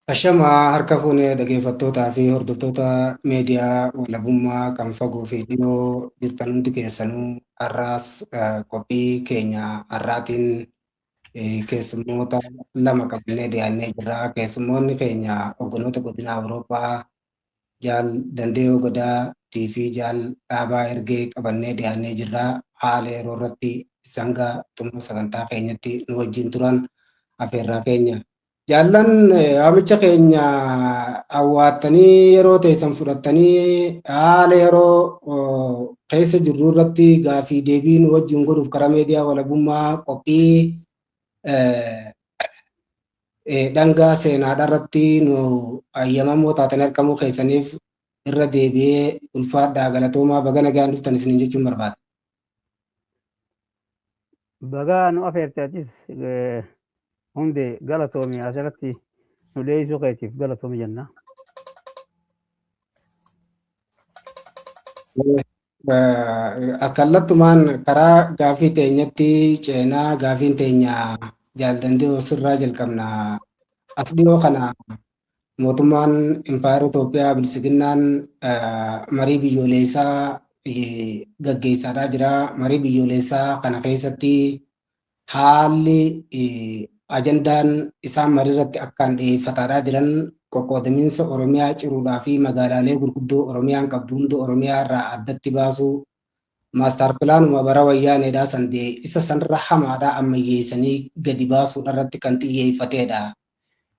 Ashamaa harka fuunee dhaggeeffattootaa fi hordoftoota miidiyaa walabummaa kan fagoo fi dhiyoo jirtan hundi keessanuu har'aas qophii keenya har'aatiin keessummoota lama qabannee dhiyaannee jirra. Keessummoonni keenya hogganoota godina Awurooppaa Jaal Dandeeyoo Gadaatii fi Jaal Dhaabaa Ergee qabannee dhiyaannee jirra. Haala yeroo irratti hanga xumura sagantaa keenyatti nu wajjin turan afeerraa keenya. Jaallan, waamicha keenya awwaattanii yeroo teessan fudhattanii haala yeroo keessa jirru irratti gaaffii deebii nu wajjin godhuuf karaa miidiyaa walabummaa qophii dhangaa seenaadha irratti nu ayyamamoo taatan argamuu keessaniif irra deebi'ee ulfaadhaa, galatoomaa, baga nagaan dhuftan isiniin jechuun barbaada. Bagaa nu afeerte, atis hundi galatoomi, asirratti nu dhiyeessuu keetiif galatoomi jenna. Kallattumaan karaa gaaffii teenyatti ceenaa. Gaaffiin teenya, Jaal Danda'oo, sirraa jalqabna. As dhiyoo kana mootummaan Impaayera Itoophiyaa Bilisiginnaan marii biyyoolessaa gaggeessaadhaa jira. Marii biyyoolessaa kana keessatti haalli ajandaan isaan marii irratti akkaan dhiyeeffataadhaa jiran qoqqoodamiinsa Oromiyaa ciruudhaa fi magaalaalee gurguddoo Oromiyaan qabdu hunda Oromiyaa irraa addatti baasuu, master planuma bara wayyaaneedhaa san isa sanirra hamaadhaa ammayyeessanii gadi baasuudha irratti kan xiyyeeffateedha.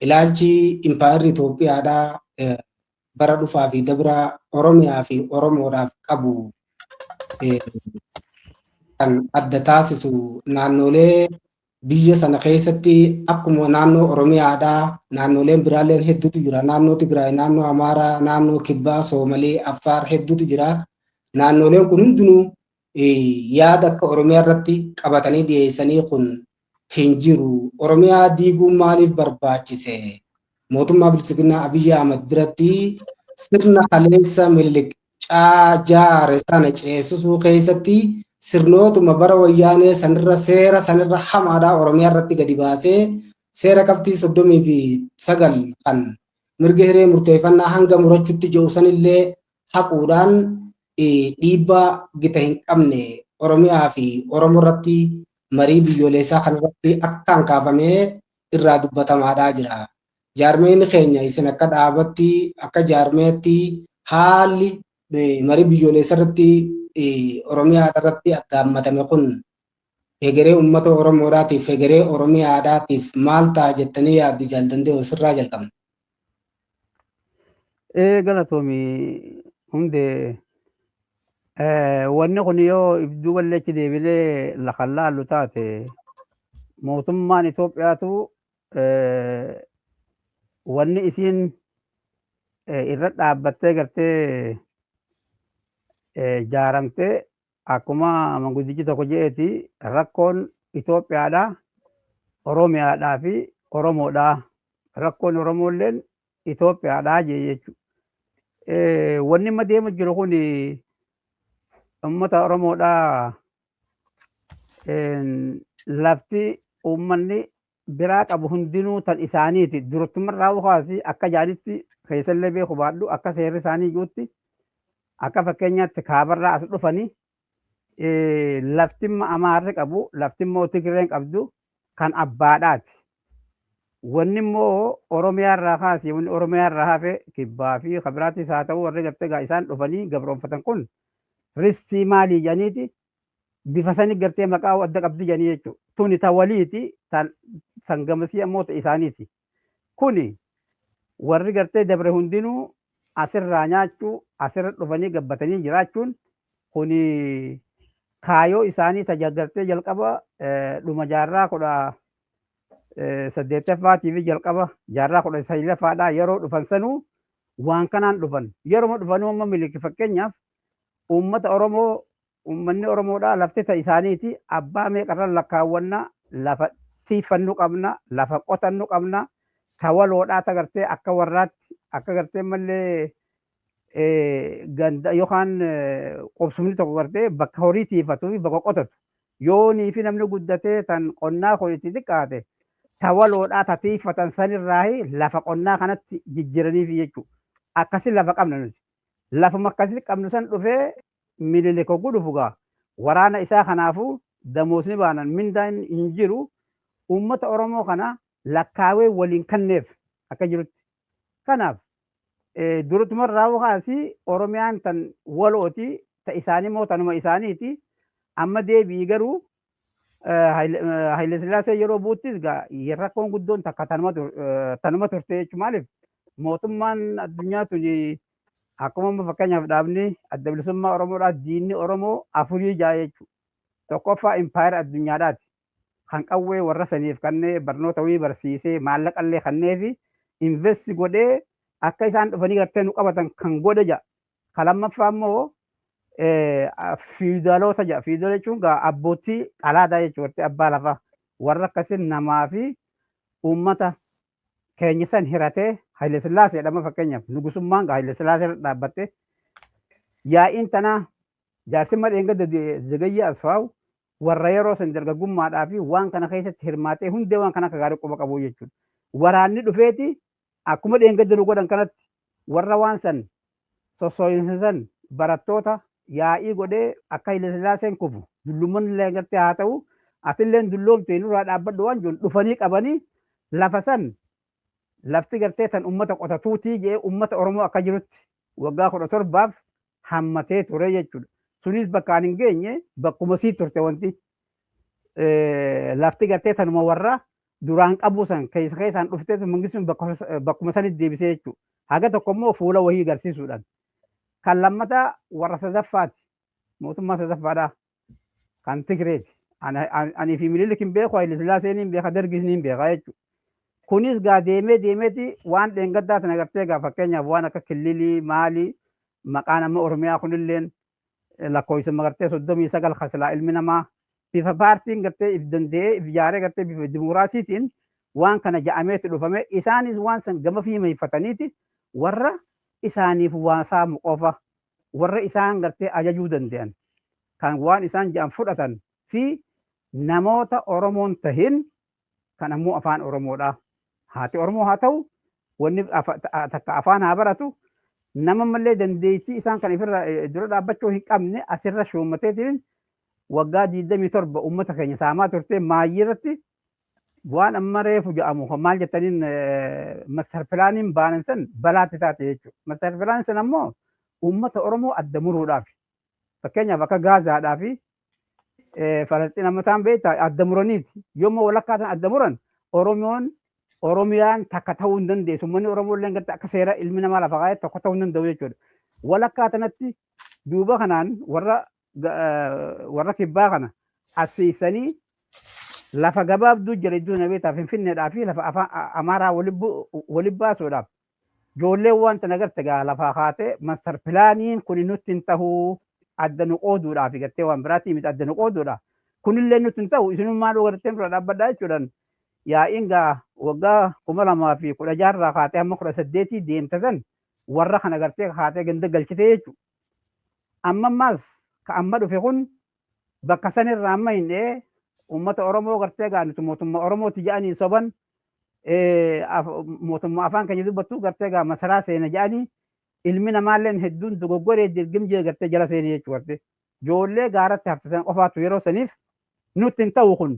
Ilaalchi Impaayerri Itoophiyaadhaa bara dhufaa fi dabra Oromiyaa fi Oromoodhaaf qabu kan adda taasisu naannolee biyya sana keessatti akkuma naannoo Oromiyaadhaa naannoleen biraalleen hedduutu jira. Naannoo Tigraay, naannoo Amaaraa, naannoo Kibbaa, Soomalee, Affaar hedduutu jira. Naannoleen kun hundinuu yaada akka Oromiyaa irratti qabatanii dhiyeessanii kun hin jiru. Oromiyaa diiguun maaliif barbaachise? Mootummaa Bilisiginaa Abiyyi Ahmad biratti sirna kaleessa Minilik jaare sana ceesisuu keessatti sirnootuma bara wayyaanee sanirra seera sanirra hamaadhaa Oromiyaa irratti gadi baasee, seera qabxii 39 kan mirga hiree murteeffannaa hanga murachuutti jiru sanillee haquudhaan dhiibbaa gita hin qabne Oromiyaa fi Oromoo irratti marii biyyoolessaa kanarratti akkaan kaafamee irraa dubbatamaadhaa jira. Jaarmeen keenya, isin akka dhaabatti, akka jaarmeetti, haalli marii biyyoolessaa irratti Oromiyaa irratti akka hammatame kun hegeree uummata Oromoodhaatiif, hegeree Oromiyaadhaatiif maal ta'a jettanii yaaddu? Jaal Danda'u, sirraa jalqabna. Ee, galatoomi hundee. Wanni kun yoo ibduu balleechi deebilee lafa laallu taate, mootummaan Itoophiyaatu wanni isiin irra dhaabbattee gartee jaaramtee, akkuma manguddichi tokko jedheeti, rakkoon Itoophiyaadha, Oromiyaadhaa fi Oromoodha. Rakkoon Oromoolleen Itoophiyaadha jee jechuudha. Wanni amma deemu jiru kun uummata Oromoodha. Lafti uummanni biraa qabu hundinuu tan isaaniiti. Durattumarraa kaasii akka jaanitti keessallee beeku baadhu, akka seerri isaanii jirutti, akka fakkeenyaatti kaabarraa as dhufanii lafti Amaarri qabu, lafti immoo Tigreen qabdu kan abbaadhaati. Wanni immoo Oromiyaa irraa kaasee, wanni Oromiyaa irraa hafe, kibbaa fi kabiraattis haa ta'u, warri gartee gaa isaan dhufanii gabroonfatan kun ristii maalii jedhaniiti bifa sani gartee maqaa adda qabdi jedhanii jechuudha. Tuni ta waliiti, tan sangamasii ammoo ta isaaniiti. Kuni warri gartee dabre hundinuu asirraa nyaachuu, asirra dhufanii gabbatanii jiraachuun kuni kaayoo isaanii ta gartee jalqaba dhuma jaarraa 18ffaatii fi jalqaba jaarraa 19ffaadhaa yeroo dhufan sanuu waan kanaan dhufan. Yeroo dhufanuu amma Miliki fakkeenyaaf uummata Oromoo, uummanni Oromoodhaa lafti ta isaaniiti, abbaa meeqarra lakkaawwanna, lafa tiiffannu qabna, lafa qotannu qabna, ta waloodhaa, ta gartee akka warraatti, akka gartee mallee ganda yookaan qubsumni tokko gartee bakka horii tiifatuu fi bakka qotatu, yoonii fi namni guddatee tan qonnaa kun itti xiqqaate Tawaloodhaa tatiifatan sanirraa lafa qonnaa kanatti jijjiiraniif jechuudha. Akkasi lafa qabna nuti. Lafuma akkasii qabnu san dhufee Minilik hogguu dhufu gaa waraana isaa kanaafuu damoosni baanan mindaan hin jiru, uummata Oromoo kana lakkaawee waliin kanneef akka jirutti. Kanaaf durutumarraa kaasii Oromiyaan tan walooti, ta isaanii immoo tanuma isaaniiti. Amma deebi'i garuu Haile Sillaasee yeroo buuttis gaa rakkoon guddoon takka tanuma turte jechuudha. Maaliif mootummaan addunyaa tuni akkuma amma fakkeenyaaf dhaabni Adda Bilisummaa Oromoodhaa diinni Oromoo afurii ja'a jechuudha. Tokkoffaa impaayera addunyaadhaati. Kan qawwee warra saniif kannee barnoota wayii barsiisee maallaqallee kanneefi invest godhee akka isaan dhufanii gartee nu qabatan kan godhe ja'a. Kan lammaffaa immoo fiidaloota ja'a. Fiidala jechuun gaa abbootii qalaadaa jechuudha, gartee abbaa lafaa. Warra akkasii namaa fi uummata keenya san hiratee Haile Sillaasee jedhama. Fakkeenyaaf nugusummaan gaa Haile Sillaasee irra dhaabbattee yaa'iin tanaa jaarsi madheengadda Zagayyee Asfaaw warra yeroo san dargaggummaadhaa fi waan kana keessatti hirmaatee hundee waan kana akka gaarii quba qabu jechuudha. Waraanni dhufeeti akkuma dheengadda nu godhan kanatti warra waan san sossooyinsa san barattoota yaa'ii godhee akka Haile Sillaaseen kufu dullummaan illee gartee haa ta'u atillee dulloomte nurraa dhaabbadhu waan jiru dhufanii qabanii lafa san lafti gartee tan ummata qotatuutii jee ummata Oromoo akka jirutti waggaa 17f hammatee ture jechuudha. Sunis bakkaan hin geenye, bakkuma sii turte wanti. Lafti gartee tanuma warra duraan qabu san keessa keessaan dhuftee mangistuun bakkuma sanitti deebisee jechuudha. Haga tokko immoo fuula wahii agarsiisuudhaan. Kan lammataa warra sadaffaati. Mootummaa sadaffaadhaa. Kan Tigireeti. Ani fi Minilik hin beeku, Haile Sillaaseen hin beeka, Dargis hin beeka jechuudha. Kunis gaa deemee deemeeti waan dheengaddaa sana gartee gaa fakkeenyaaf waan akka killilii maalii maqaan amma Oromiyaa kunilleen lakkoofsa gartee 39 kasilaa ilmi namaa bifa paartiin gartee if danda'ee if ijaaree gartee bifa dimokiraasiitiin waan kana ja'ameeti dhufame. Isaanis waan san gama fiimeeffataniiti warra isaaniif waan saamu qofa, warra isaan gartee ajajuu danda'an kan waan isaan ja'an fudhatan fi namoota Oromoon tahin kan ammoo afaan Oromoodha. Haati Oromoo haa ta'u, wanni takka afaan haa baratu, nama mallee dandeettii isaan kan ifirra dura dhaabbachuu hin qabne asirra shuummateetiin waggaa 27 uummata keenya saamaa turte. Maayyii irratti waan amma reefu jedhamu maal jettaniin master planiin baanan san balaatti taate jechuudha. Master planiin san ammoo uummata Oromoo adda muruudhaaf. Fakkeenyaaf akka Gaazaadhaa fi Falasxiin amma ta'an beektaa adda muraniiti. Yommuu walakkaa san adda muran Oromoon Oromiyaan takka ta'uu hin dandeessu. Uummanni Oromoo illee gartee akka seera ilmi namaa lafa kaa'e tokko ta'uu hin danda'u jechuudha. Walakkaa tanatti duuba kanaan warra kibbaa kana asiisanii lafa gabaabduu jira iddoo na beektaa Finfinneedhaa fi lafa afaan Amaaraa walitti baasuudhaaf ijoolleen waan tana garte gaa lafaa kaatee master planiin kun nutti hin tahuu, adda nu qooduudhaaf, gartee waan biraatii miti, adda nu qooduudha. Kunillee nutti hin ta'u, isinummaa dhuu gartee dura dhaabbadhaa jechuudhaan yaa'iin gaa waggaa 2016rraa kaatee hamma 18 deemte san warra kana gartee kaatee ganda galchitee jechuudha. Amma ammaas ka amma dhufe kun bakka sanirraa amma hin dhee uummata Oromoo gartee gaa nuti mootummaa Oromooti jedhanii soban, mootummaa afaan keenya dubbattu gartee gaa masaraa seena jedhanii ilmi namaalleen hedduun dogoggoree dirgim jee gartee jala seenee jechuudha gartee. Ijoollee gaaratti hafte sana qofaatu yeroo saniif nutti hin ta'u, kun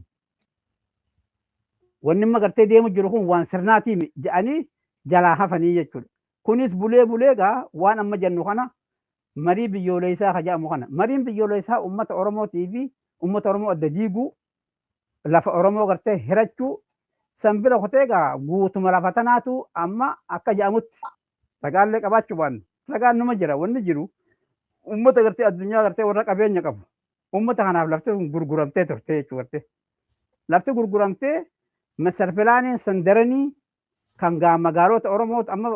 wanni amma gartee deemu jiru kun waan sirnaatii jedhanii jalaa hafanii jechuudha. Kunis bulee bulee gaa waan amma jennu kana marii biyyoolessaa ka jedhamu kana. Mariin biyyoolessaa uummata Oromootii fi uummata Oromoo adda diiguu, lafa Oromoo gartee hirachuu san bira kutee gaa guutuma lafa tanaatu amma akka jedhamutti ragaallee qabaachuu baannu ragaan numa jira. Wanni jiru uummata gartee addunyaa gartee warra qabeenya qabu uummata kanaaf lafti sun gurguramtee turte jechuudha gartee. Lafti gurguramtee master planiin san daranii kan gaa magaalota Oromoo amma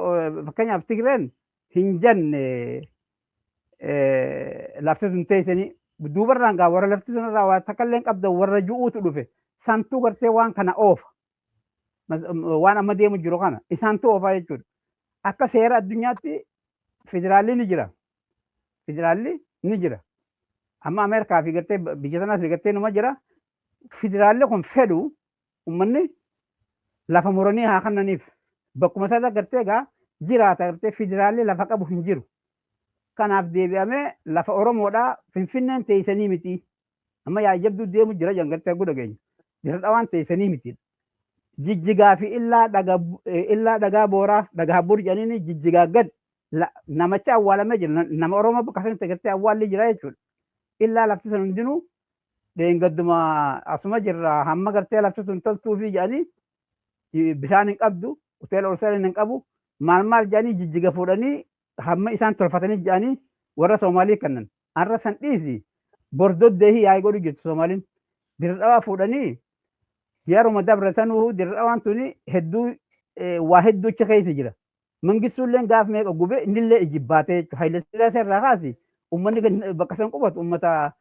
fakkeenyaaf Tigreen hin jenne lafti sun teessanii duubarraan gaa warra lafti sun irraa waa takka illee qabda warra ju'uutu dhufe santuu gartee waan kana oofa. Waan amma deemu jiru kana isaantu oofaa jechuudha. Akka seera addunyaatti federaalli ni jira. Federaalli ni jira. Amma Ameerikaa fi gartee biyya tanaas gartee numa jira. Federaalli kun fedhu uummanni Lafa muranii haa kennaniif. Bakkuma sana gartee egaa jiraata gartee federaalli lafa qabu hin jiru. Kanaaf deebi'amee lafa Oromoodhaa Finfinneen teessanii miti. Amma yaa jabduu deemu jira jan gartee gudha geenya. Dirra Dhawaan teessanii miti. Jijjigaa fi illaa dhagaa booraa dhagaa bur jedhanii jijjigaa gad namacha awwaalamee jira. Nama Oromoo bakka sanatti gartee awwaalli jira jechuudha. Illaa lafti sun hundinuu dheengadduma asuma jirra hamma gartee lafti sun toltuufi jedhanii bishaan hin qabdu, hoteela ol seenan hin qabu, maal maal jedhanii jijjiga fuudhanii hamma isaan tolfatanii jedhanii warra Soomaalii kennan. Har'a san dhiisi bordoddee yaa'ii godhu jirtu Soomaaliin. Dirra Dhawaa fuudhanii yeruma dabre sanuu Dirra Dhawaan tuni hedduu waa hedduu achi keessa jira. Mangistuulleen gaaf meeqa gube innillee ijibbaatee jechuudha. Haile Sillaasee irraa kaasi uummanni bakka san qubatu uummata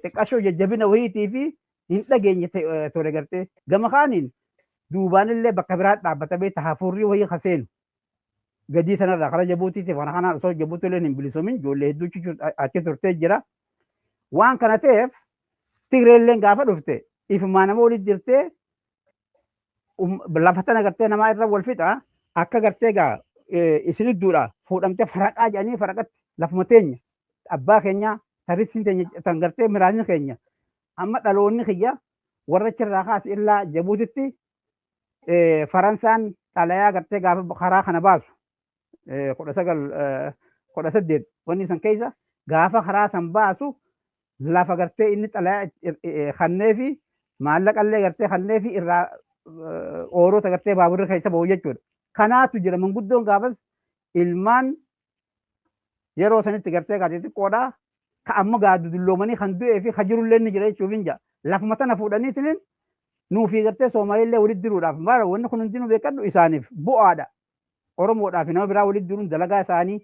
xiqqashoo jajjabina wayiitii fi hin dhageenye ture gartee. Gama kaaniin duubaanillee bakka biraa dhaabbatamee hafuurri wayii haseenu. Gadii sanarraa karaa Jabuutiitiif kana kanaan osoo Jabuutiileen hin bilisoomin ijoollee hedduu achi turtee jira. Waan kana ta'eef Tigreelleen gaafa dhufte ifumaa nama walitti jirtee lafa tana gartee namaa irra wal fixa akka gartee gaa isin idduudha fuudhamtee faraqaa jedhanii faraqatti lafuma teenya abbaa keenya tarrisiin teenya tan gartee miraasni keenya amma dhaloonni kiyya warra achirraa kaase illaa Jabuutitti Faransaan xalayaa gartee gaafa karaa kana baasu 1918 wanni san keessa gaafa karaa san baasu lafa gartee inni xalayaa kannee fi maallaqallee gartee kannee fi irraa oorota gartee baaburri keessa bahu jechuudha. Kanaatu jira manguddoon gaafas ilmaan yeroo sanitti gartee gaazexii xiqqoodhaa ka amma gaa dudulloomanii kan du'ee fi ka jirullee ni jira jechuuf hin jira. Lafuma tana fuudhanii isiniin nuufii gartee Soomaalillee walitti diruudhaaf maal wanni kun hundinuu beekadhu isaaniif bu'aadha. Oromoodhaaf nama biraa walitti diruun dalagaa isaanii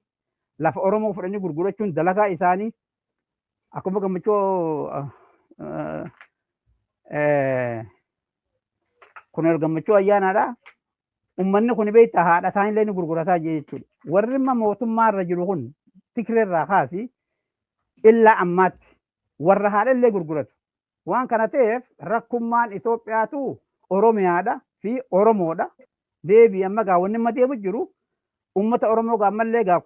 lafa Oromoo fudhanii gurgurachuun dalagaa isaanii akkuma gammachuu kun gammachuu ayyaanaadha. Uummanni kun beektaa haadha isaaniillee ni gurgurataa jechuudha. Warri imma mootummaa irra jiru kun Tigree irraa kaasi illaa ammaatti warra haadha illee gurguratu. Waan kana ta'eef rakkummaan Itoophiyaatu Oromiyaadha fi Oromoodha. Deebii amma gaa wanni amma deemu jiru uummata Oromoo gaa ammallee gaa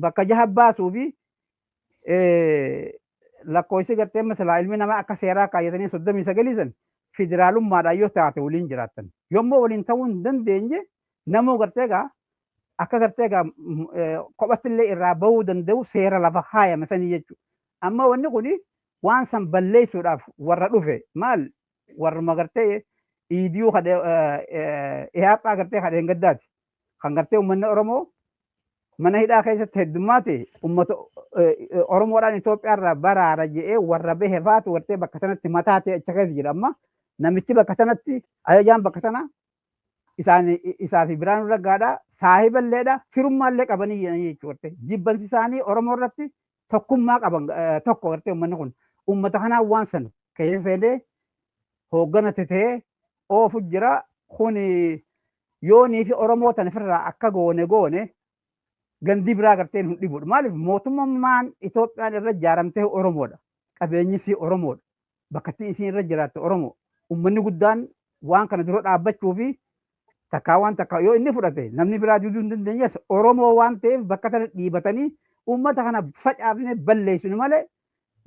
bakka jaha baasuu fi lakkoofsi gartee masalaa ilmi namaa akka seeraa kaayyatanii 39 san federaalummaadhaan yoo taate waliin jiraatan. Yommuu waliin ta'uu hin dandeenye namoo gartee gaa akka gartee gaa kophatti illee irraa bahuu danda'u seera lafa kaayame sanii jechuudha. Amma wanni kuni waan san balleessuudhaaf warra dhufe maal warruma gartee iidiyuu ihaaphaa gartee kadheen gaddaati. Kan gartee uummanni Oromoo mana hidhaa keessatti heddummaate uummata Oromoodhaan Itoophiyaa irraa baraara jedhee warra bahe faatu gartee bakka sanatti mataa ta'e achi keessa jira. Amma namichi bakka sanatti ajajaan bakka sana isaan isaa fi Biraanuu Naggaadha saahiballeedha firummaallee qabanii jedhanii jechuudha. Jibbansi isaanii Oromoo irratti tokkummaa qaban tokko gartee uummanni kun uummata kanaan waan san keessa seenee hoogganate ta'ee oofu jira kun yoonii fi Oromoo tan ofirraa akka goone goone gandi biraa gartee hin dhibudha. Maaliif mootummaan Itoophiyaan irra ijaaramtee Oromoodha. Qabeenyi isii Oromoodha. Bakka itti isiin irra jiraatte Oromoo. Uummanni guddaan waan kana dura dhaabbachuu fi takkaa waan takkaa yoo inni fudhate namni biraa diduu hin dandeenyes Oromoo waan ta'eef bakka tana dhiibatanii uummata kana facaafnee balleessinu malee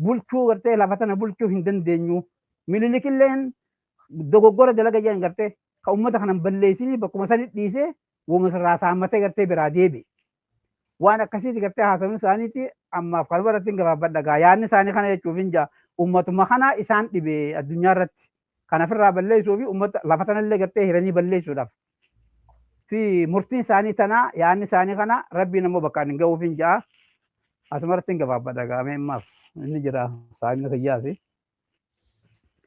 bulchuu gartee lafa tana bulchuu hin dandeenyu. Minilikilleen dogoggora dalaga jedhan gartee ka uummata kana balleessinii bakkuma sani dhiisee woma sirraa saammatee gartee biraa deebi'e. Waan akkasiiti gartee haasawni isaaniiti ammaaf kan irratti hin gabaabbadha gaa yaadni isaanii kana jechuuf hin jaa uummatuma kana isaan dhibe addunyaa irratti kan ofirraa balleessuu fi uummata lafa tanallee gartee hiranii balleessuudhaaf. Fi murtiin isaanii tana yaadni isaanii kana rabbiin ammoo bakka hin ga'uuf hin jaa asuma irratti hin gabaabbadha gaa mee ammaaf inni jira saayimni kiyyaasi.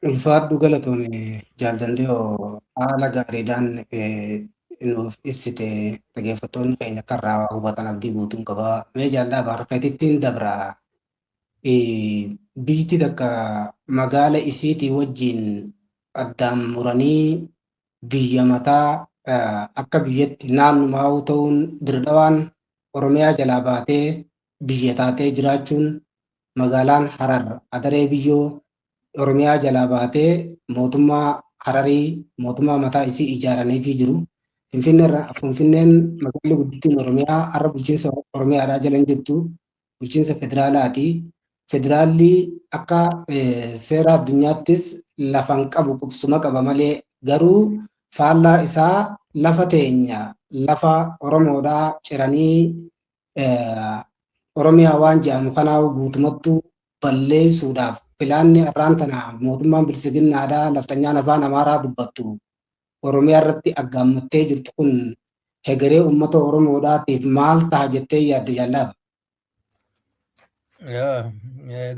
Ulfaadhu galatoome jaal Danda'oo haala gaariidhaan nuuf ibsite dhaggeeffattoonni keenya akka irraa hubatan abdii guutuun qaba. Mee jaallaa baarkeetittiin dabra. Biyyi takka magaala isiitii wajjin addaan muranii biyya mataa akka biyyatti naannumaa ta'uun Dirre Dhawaan Oromiyaa jalaa baatee biyya taatee jiraachuun magaalaan Harar Adaree biyyoo Oromiyaa jalaa baatee mootummaa Hararii mootummaa mataa isii ijaaraniifii jiru. Finfinneen magaalli guddittiin Oromiyaa har'a bulchiinsa Oromiyaadhaa jala hin jirtu, bulchiinsa federaalaati. Federaalli akka seera addunyaattis lafa hin qabu, qubsuma qaba malee, garuu faallaa isaa lafa teenya lafa Oromoodhaa ciranii Oromiyaa waan jedhamu kanaa guutumattuu balleessuudhaaf pilaanni har'aan tana mootummaan bilisiginnaadhaa laftanyaan afaan Amaaraa dubbattu Oromiyaa irratti aggaammattee jirtu kun hegeree uummata Oromoodhaatiif maal ta'a jettee yaadde, jallaaba?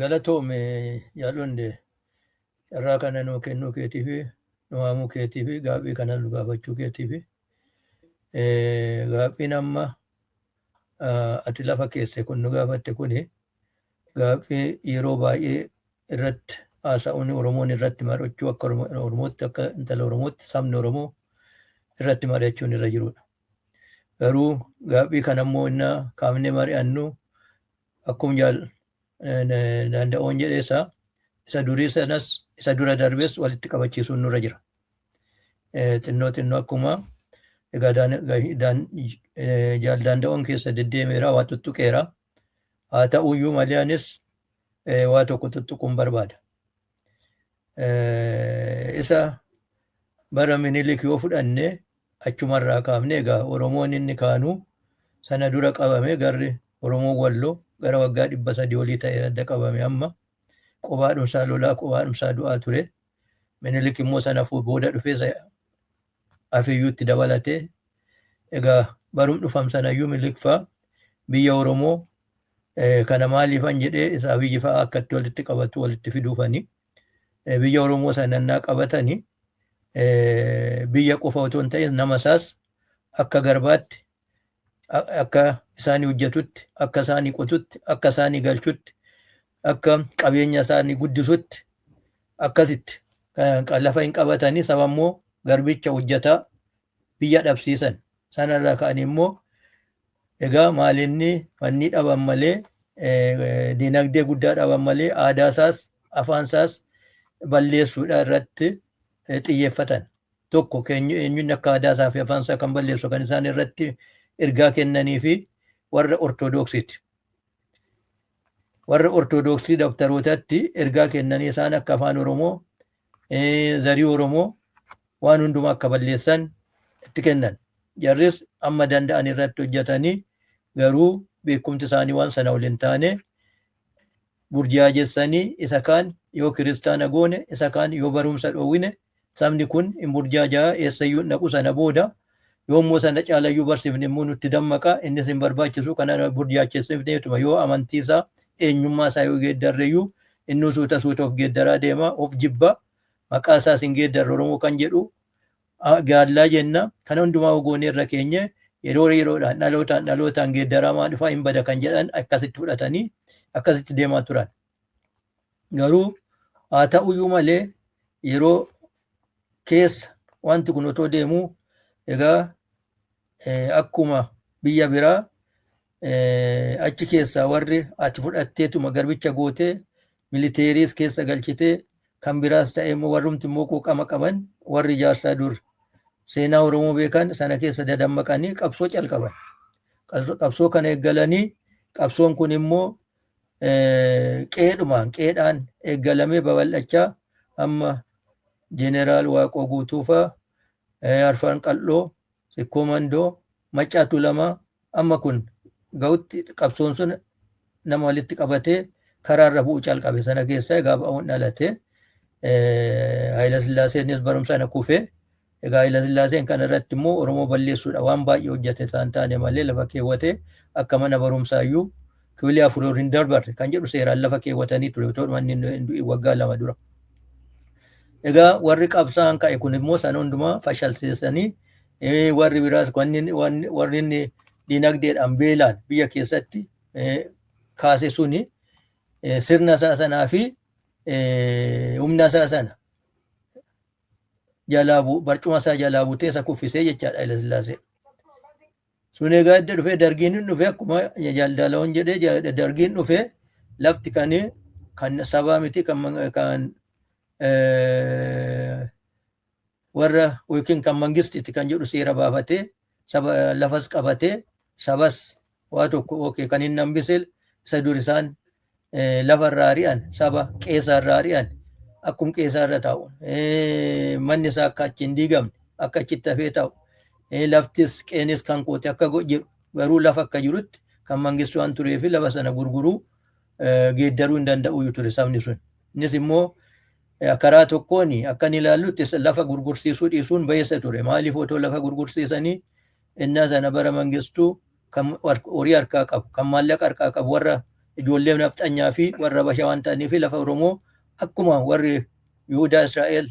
Galatoome jaalonde, carraa kana nuu kennuu keetii fi nu waamuu keetii fi gaaffii kana nu gaafachuu keetii fi gaaffiin amma ati lafa keesse kun nu gaafatte kuni gaaffii yeroo baay'ee irratti haasa'uun Oromoon irratti mari'achuu, akka Oromootti, akka intala Oromootti sabni Oromoo irratti mari'achuun irra jirudha. Garuu gaaffii kana immoo inni kaafnee mari'annu akkuma jaal danda'oon jedheessa isa durii sanas isa dura darbes walitti qabachiisuun nurra jira. Xinnoo xinnoo akkuma egaa jaal danda'oon keessa deddeemeera, waa tuttuqeera. Haa ta'uyyuu malee anis waa tokko tuttuquun barbaada. Isa bara Minilik yoo fudhanne, achumarraa kaafne, egaa Oromoon inni kaanuu sana dura qabame, garri Oromoon Walloo gara waggaa 300 olii ta'e adda qabame, amma qobaadhumsaa lolaa, qobaadhumsaa du'aa ture. Minilik immoo sana booda dhufee afiyyuutti dabalatee, egaa barum dhufam sanayyuu Minilik fa'aa biyya Oromoo kana maaliifan jedhee isaa biyyi fa'aa akkatti walitti qabatu walitti fiduufani. Biyya Oromoo sanannaa qabatanii biyya qofa otoo hin ta'in nama isaas akka garbaatti, akka isaanii hojjetutti, akka isaanii qotutti, akka isaanii galchutti, akka qabeenya isaanii guddisutti akkasitti lafa hin qabatanii, saba immoo garbicha hojjetaa biyya dhabsiisan. Sanarraa ka'anii immoo egaa maalinni wanni dhaban malee, dinagdee guddaa dhaban malee, aadaa isaas afaan isaas balleessuudha irratti xiyyeeffatan. Tokko eenyuun akka aadaa isaa fi afaan isaa kan balleessu kan isaan irratti ergaa kennanii fi warra Ortodoksiiti. Warra Ortodoksii dabtarootatti ergaa kennanii isaan akka afaan Oromoo, zarii Oromoo waan hundumaa akka balleessan itti kennan. Jarris amma danda'an irratti hojjetanii, garuu beekumti isaanii waan sana ol hin taane, burjaajessanii isa kaan yoo kiristaana goone, isa kaan yoo barumsa dhoowwine, sabni kun hin burjaajaa, eessayyuu hin dhaqu. Sana booda yoommoo sana caalayyuu barsiifne immoo nutti dammaqa, innis hin barbaachisu. Kana burjaachessifneetuma yoo amantii isaa, eenyummaa isaa yoo geeddarreyyuu, inni suuta suuta of geeddaraa deema, of jibba, maqaa isaas hin geeddarre, Oromoo kan jedhu gaallaa jenna. Kana hundumaa goonee irra keenye yeroo yeroodhaan dhalootaan dhalootaan geeddaramaa dhufa, hin bada kan jedhan akkasitti fudhatanii akkasitti deemaa turan. Garuu haa ta'uyyuu malee yeroo keessa wanti kun otoo deemuu, egaa akkuma biyya biraa achi keessaa warri ati fudhatteetuma garbicha gootee militeeriis keessa galchitee kan biraas ta'e immoo warrumti immoo quuqama qaban, warri ijaarsaa dur seenaa Oromoo beekan sana keessa dadammaqanii qabsoo calqaban. Qabsoo kana eeggalanii, qabsoon kun immoo qeedhumaan qeedhaan eeggalamee babal'achaa amma Jeneraal Waaqoo Guutuufaa, Arfan Qal'oo, Sikkoo Mandoo, Maccaa Tuulamaa amma kun ga'utti qabsoon sun nama walitti qabatee karaarra bu'uu calqabe. Sana keessa egaa ba'uun dhalate. Haayila Sillaaseenis barumsa sana kufee, egaa Haayila Sillaaseen kana irratti immoo Oromoo balleessuudha waan baay'ee hojjete isaan taane malee, lafa keewwatee akka mana barumsaayyuu kibilii 4 hin darbarre kan jedhu seeraan lafa keewwatanii ture otoo manni hin du'in waggaa 2 dura. Egaa warri qabsaa'an ka'e kun immoo sana hundumaa fashalsiisanii, warri biraas warri inni dinagdeedhaan beelaan biyya keessatti kaase suni sirna isaa sanaa fi humna isaa sana jalaa barcuma isaa jalaa butee isa kuffisee jechaadha Haayila Sillaasee. Sun egaa edda dhufee dargiin hin dhufee, akkuma jaaldalawoon jedhee, dargiin dhufee lafti kan sabaa miti, kan Warra yookiin kan mangistiiti kan jedhu seera baafatee, saba lafas qabatee, sabas waa tokko okay kan inni hambise isa dur isaan lafa irraa ari'an, saba qeesaa irraa ari'an, akkum qeesaa irra taa'u, manni isaa akka achi hin diigamne, akka achitti hafee taa'u, laftis qeenis kan koote akka jedhu, garuu lafa akka jirutti kan mangistu waan turee fi lafa sana gurguruu, geeddaruu hin danda'u ture sabni sun. Innis immoo karaa tokkoon akka inni ilaallutti lafa gurgursiisuu dhiisuun bayeessa ture. Maaliif otoo lafa gurgursiisanii innaa sana bara mangistuu kan horii harkaa qabu, kan maallaqa harkaa qabu warra ijoollee nafxanyaa fi warra Habashaa waan ta'aniif, lafa Oromoo akkuma warri Yihudaa Israa'el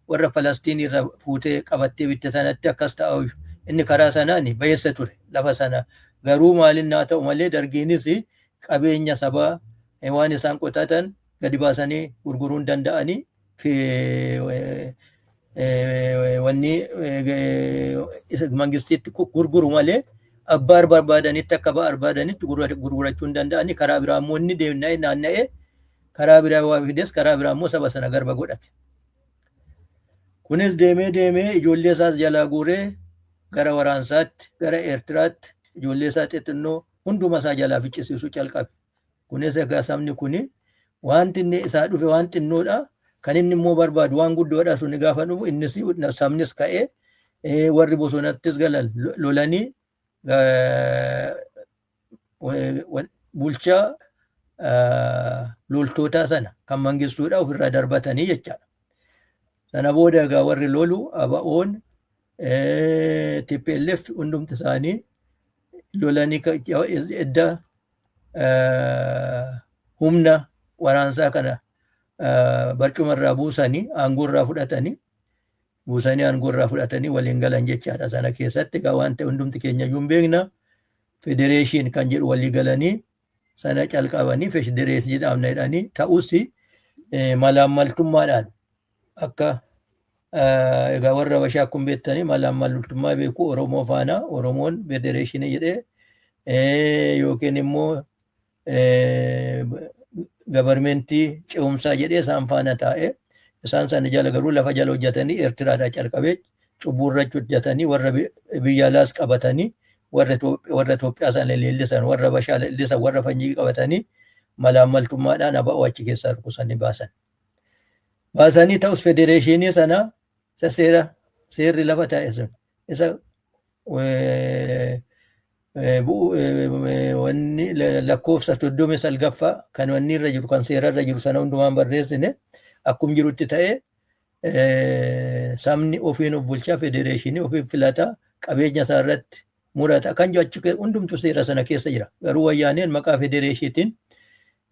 warra Falastiin irra fuutee qabattee bitte sanatti akkas ta'u, inni karaa sanaan bayeessa ture lafa sana. Garuu maalin naa ta'u malee, dargiinis qabeenya sabaa waan isaan qotatan gadi baasanii gurguruu hin danda'anii, wanni mangistiitti gurguru malee abbaa barbaadanitti akka barbaadanitti gurgurachuu hin danda'anii. Karaa biraa immoo inni deemna'ee naanna'ee karaa biraa waa fides, karaa biraa immoo saba sana garba godhate. Kunis deemee deemee ijoollee isaas jalaa guuree gara waraansaatti, gara Eertiraatti ijoollee isaa xixinnoo hunduma isaa jalaa ficcisiisuu calqabe. Kunis egaa sabni kuni wanti inni isaa dhufe waan xinnoodha. Kan inni immoo barbaadu waan guddoodha. Suni gaafa dhufu innis sabnis ka'ee, warri bosonattis galan lolanii bulchaa loltootaa sana kan mangistuudha ofirraa darbatanii jechaadha. Sana booda egaa warri lolu ABO'n, TPLF hundumti isaanii lolanii edda humna waraansaa kana barcumarraa buusanii, aangoorraa fudhatanii buusanii, aangoorraa fudhatanii waliin galan jechaadha. Sana keessatti egaa waan ta'e hundumti keenya iyyuu hin beekna. Federation kan jedhu walii galanii sana calqabanii federeeshinii dhaabna jedhanii, ta'us malaammaltummaadhaan akka egaa warra Habashaa akkuma beektanii malaammaltummaa beeku. Oromoo faana Oromoon federeeshinii jedhee yookiin immoo governmentii ce'umsaa jedhee isaan faana taa'ee, isaan sana jala garuu lafa jala hojjetanii, Eertiraadhaa calqabee cubbuu irratti hojjetanii, warra biyya alaas qabatanii, warra Itoophiyaa sana leellisan, warra Habashaa leellisan, warra fanyii qabatanii malaammaltummaadhaan ABO achi keessaa rukusanii baasan. Baasanii ta'us federeeshinii sana isa seera seerri lafa taa'e sun isa wanni lakkoofsa 39ffaa kan wanni irra jiru, kan seera irra jiru sana hundumaan barreessine, akkum jirutti ta'ee sabni ofiin of bulchaa, federeeshinii ofiin filataa, qabeenya isaa irratti murata kan jiru achi hundumtu seera sana keessa jira. Garuu wayyaaneen maqaa federeeshiitiin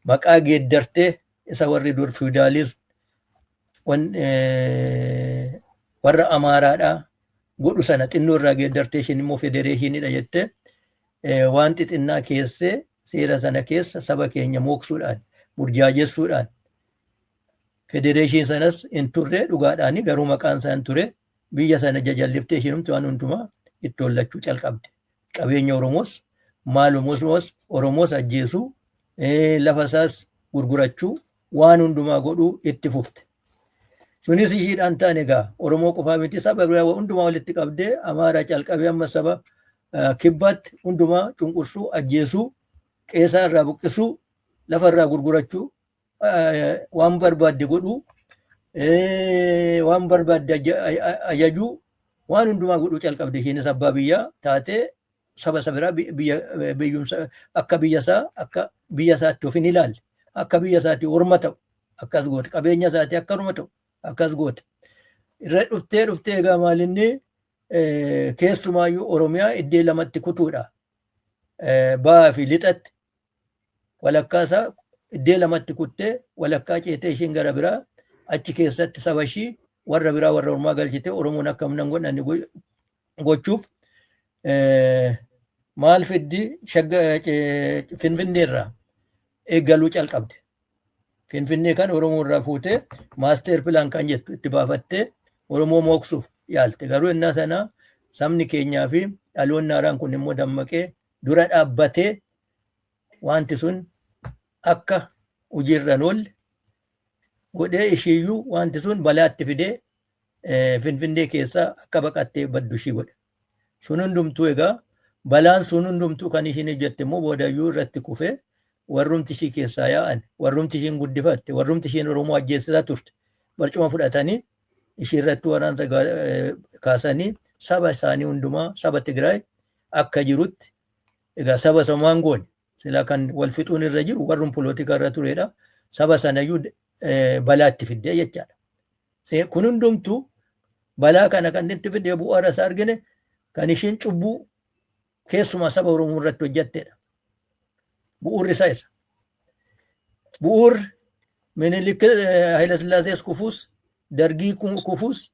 maqaa geeddartee isa warri dur feudalism warra Amaaraadhaa godhu sana xinnoo irraa geeddartee, isheen immoo federeeshiniidha jettee waan xixinnaa keessee seera sana keessa saba keenya mooksuudhaan, burjaajessuudhaan, federeeshinii sanas hin turre dhugaadhaani, garuu maqaan isaa hin ture, biyya sana jajalliftee isheenumti waan hundumaa itti hollachuu calqabde. Qabeenya Oromoos maalumus Oromoos ajjeesuu, lafa isaas gurgurachuu, waan hundumaa godhuu itti fufte. Sunis ishiidhaan ta'an egaa Oromoo qofaa miti, saba biraa hundumaa walitti qabdee Amaaraa calqabee amma saba kibbaatti hundumaa cunqursuu, ajjeesuu, qeesaa irraa buqqisuu, lafa irraa gurgurachuu, waan barbaadde godhuu, waan barbaadde ajajuu, waan hundumaa godhuu calqabde. Isheenis abbaa biyyaa taatee saba isa biraa biyya biyyumsa akka biyya isaa, akka biyya isaatti of hin ilaalle, akka biyya isaatti orma ta'u akkas goote, qabeenya isaatti akka orma ta'u akkas goote. Irra dhuftee dhuftee egaa maalinni keessumaayyuu Oromiyaa iddee lamatti kutuudha. Bahaa fi lixatti walakkaa isaa iddee lamatti kuttee, walakkaa ceetee ishiin gara biraa achi keessatti saba ishii warra biraa, warra ormaa galchitee Oromoon akka humna hin godhanne gochuuf maal fiddi, Finfinneerraa eeggaluu calqabde. Finfinnee kan Oromoo irraa fuutee master plan kan jettu itti baafattee Oromoo mooksuuf yaalte. Garuu innaa sana sabni keenyaa fi dhaloonni haaraan kun immoo dammaqee dura dhaabbatee wanti sun akka hojiirra hin oolle godhee, ishiiyyuu wanti sun balaatti fidee Finfinnee keessaa akka baqattee baddu ishii godhe. Sun hundumtuu egaa balaan sun hundumtuu kan ishiin hojjette immoo boodayyuu irratti kufee warrumti ishii keessaa yaa'an, warrumti ishiin guddifatte, warrumti ishiin Oromoo ajjeessisaa turte barcuma fudhatanii ishii irratti waraansa kaasanii saba isaanii hundumaa, saba Tigraay akka jirutti egaa saba samaan goone sila kan wal fixuun irra jiru warrum polotika irra turedha. Saba sanayyuu balaatti fiddee jechaadha. Kun hundumtuu balaa kana kan itti fidee bu'uura isaa argine kan ishiin cubbuu keessumaa saba Oromoo irratti hojjettedha. Bu'uurri isaa isa. Bu'uurri Minilik, Hayilasillaasees kufuus, Dargii kufuus,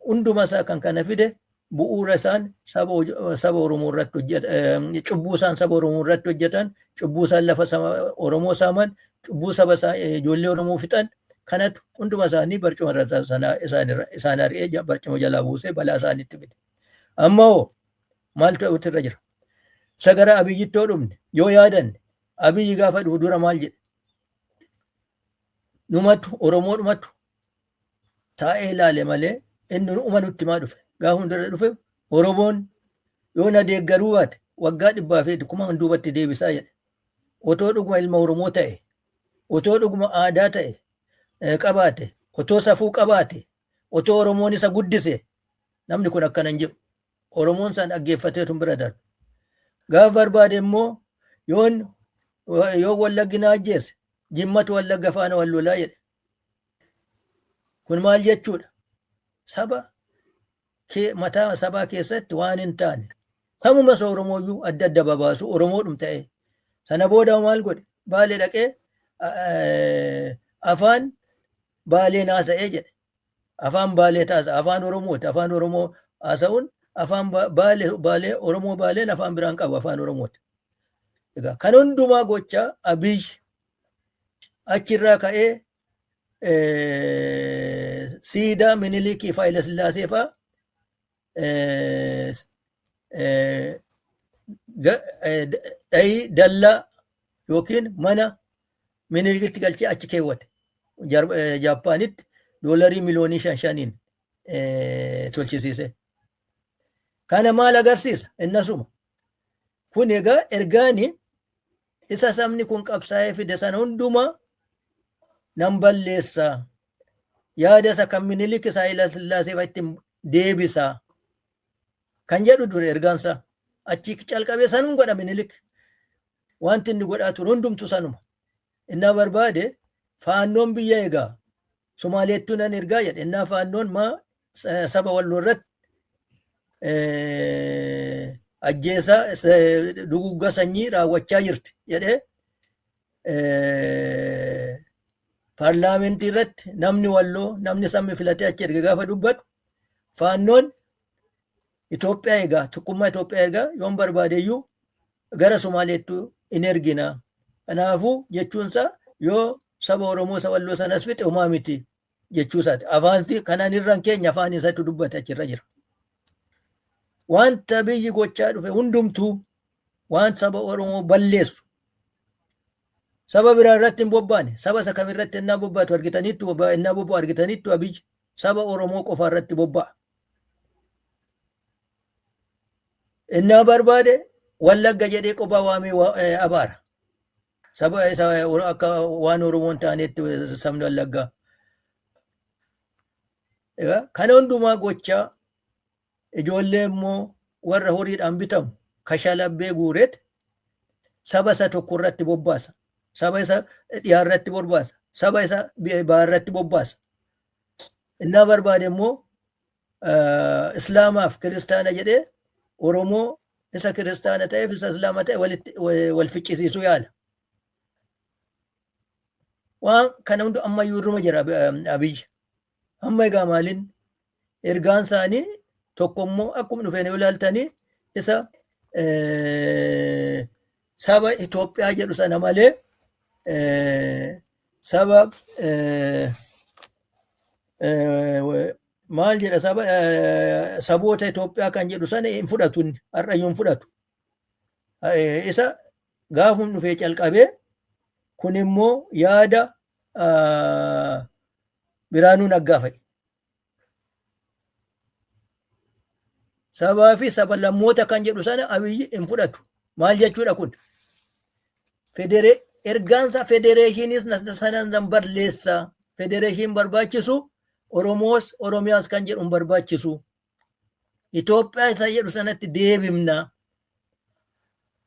hunduma isaa kan kana fide bu'uura isaan saba Oromoo irratti hojjetan, cubbuu isaan saba Oromoo irratti hojjetan, cubbuu isaan lafa Oromoo saaman, cubbuu saba ijoollee Oromoo fixan kanatu hunduma isaanii barcuma irra isaan ari'ee barcuma jalaa buusee balaa isaanitti fide. Amma hoo maaltu ta'utu irra jira? Isa gara Abiyyitti yoo dhufne, yoo yaadanne, Abiyyi gaafa dhufu dura maal jedhe? Numatu Oromoodhumatu taa'ee ilaale malee inni uma nutti maa dhufe? Gaafa hundarra dhufe Oromoon yoo na deeggaruu baate waggaa 100,000 duubatti deebisaa jedhe. Otoo dhuguma ilma Oromoo ta'e, otoo dhuguma aadaa ta'e qabaate, otoo safuu qabaate, otoo Oromoon isa guddise namni kun akkana hin jedhu. Oromoon san dhaggeeffateetu bira darbe. Gaafa barbaade immoo yoon yoo Wallaggi na ajjeese Jimmatu Wallagga faana wal lolaa jedhe. Kun maal jechuudha? Saba mataa sabaa keessatti waan hin taane sabuma isa Oromooyyuu adda adda babaasu Oromoodhum ta'e. Sana booda maal godhe? Baalee dhaqee afaan Baaleen haasa'ee jedhe. Afaan Baalee taasa afaan Oromooti. Afaan Oromoo haasa'uun afaan Baalee, Baalee Oromoo Baaleen afaan biraan qabu afaan Oromooti. Egaa kan hundumaa gochaa Abiy achirraa ka'ee siidaa Minilikii fi Hayilasillaasee fa'aa dhayii dallaa yookiin mana Minilikitti galchee achi keewwate. Jaappaanitti doolarii miliyoonii shan shaniin tolchisiise. Kana maal agarsiisa? Innasuma. Kun egaa ergaani isa sabni kun qabsaa'ee fide sana hundumaa nan balleessa. Yaada isa kan Minilik isa Hayilasillaasee fa'a ittiin deebisa. Kan jedhu ture ergaansaa. Achi calqabee sanum godha Minilik. Wanti inni godhaa ture hundumtu sanuma. Innaa barbaade faannoon biyya egaa Somaaleettuu nan ergaa jedhe. Innaa faannoon maa saba Walloo irratti ajjeesaa dugugga sanyii raawwachaa jirti jedhee paarlaamentii irratti namni Walloo, namni sabni filatee achi erge gaafa dubbatu faannoon Itoophiyaa egaa, tokkummaa Itoophiyaa egaa, yoon barbaade iyyuu gara Somaaleettuu in ergina. Kanaafuu jechuunsaa yoo saba Oromoo isa Walloo sanas fixe homaa miti jechuu isaati. Afaan kanaan irraan keenya afaan isatti dubbate achirra jira. Wanta biyyi gochaa dhufe hundumtuu waan saba Oromoo balleessu. Saba biraa irratti hin bobbaane. Saba isa kamirratti ennaa bobbaatu argitaniittu, ennaa bobba'u argitaniittu? Abiyyi saba Oromoo qofa irratti bobba'a. Innaa barbaade Wallagga jedhee qophaa waamee abaara. Saba isa akka waan Oromoo hin taanetti sabni Wallaggaa. Egaa kana hundumaa gochaa ijoollee immoo warra horiidhaan bitamu kashalabbee guureet saba isa tokko irratti bobbaasa. Saba isa dhiyaa irratti bobbaasa. Saba isa bahaa irratti bobbaasa. Innaa barbaade immoo Islaamaaf kiristaana jedhee Oromoo isa kiristaana ta'eef isa Islaama ta'e walitti wal ficcisiisuu yaala. Waan kana hunda ammayyuu irruma jira Abiyyi. Amma egaa maaliin ergaan isaanii tokko immoo akkuma dhufeen yoo ilaaltanii isa saba Itoophiyaa jedhu sana malee saba maal jedha, saba saboota Itoophiyaa kan jedhu sana hin fudhatu, inni har'ayyuu hin fudhatu. Isa gaafum dhufee calqabee kun immoo yaada Biraanuu Naggaa fa'i. Sabaa fi saba-lammoota kan jedhu sana Abiyyi hin fudhatu. Maal jechuudha kun? Ergaansa federeeshiniis sana nan balleessa. Federeeshin barbaachisu, Oromoos Oromiyaas kan jedhu hin barbaachisu. Itoophiyaa isa jedhu sanatti deebimna.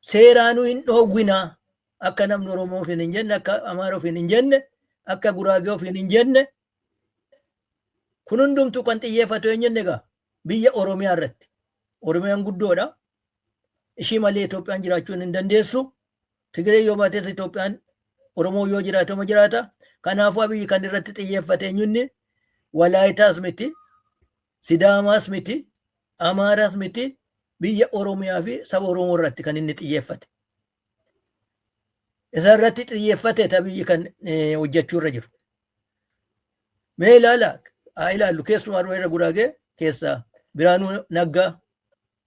Seeraanuu hin dhoowwina. Akka namni Oromoo ofiin hin jenne, akka Amaara ofiin hin jenne, akka Guraagee ofiin hin jenne. Kun hundumtuu kan xiyyeeffatu eenyuun egaa biyya Oromiyaa irratti. Oromiyaan guddoodha. Ishii malee Itoophiyaan jiraachuu hin dandeessu. Tigiree yoo baates Itoophiyaan Oromoo yoo jiraate oma jiraata. Kanaafuu Abiyyi kan irratti xiyyeeffate eenyunni Walaayitaas miti, Sidaamaas miti, Amaaraas miti, biyya Oromiyaa fi saba Oromoo irratti kan inni xiyyeeffate. Isa irratti xiyyeeffate Abiyyi kan hojjechuu irra jiru. Mee ilaala, haa ilaallu, keessumaa warra Guraagee keessaa Biraanuu Naggaa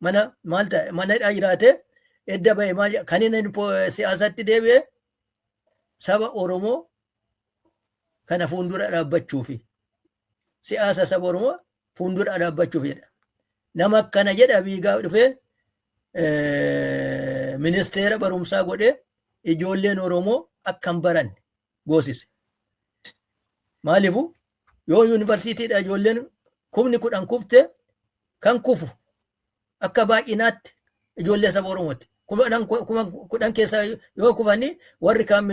mana maal ta'e, mana hidhaa jiraate, edda ba'e maal kan inni siyaasatti deebi'e saba Oromoo kana fuuldura dhaabbachuufi, siyaasa saba Oromoo fuuldura dhaabbachuuf jedha. Nama akkana jedha biigaa dhufee ministeera barumsaa godhee ijoolleen Oromoo akka hin baranne goosise. Maaliifu yoo yuunivarsiitiidha ijoolleen 10,000 kufte, kan kufu akka baay'inaatti ijoollee saba Oromooti. 10,000 keessaa yoo kufanii warri kaan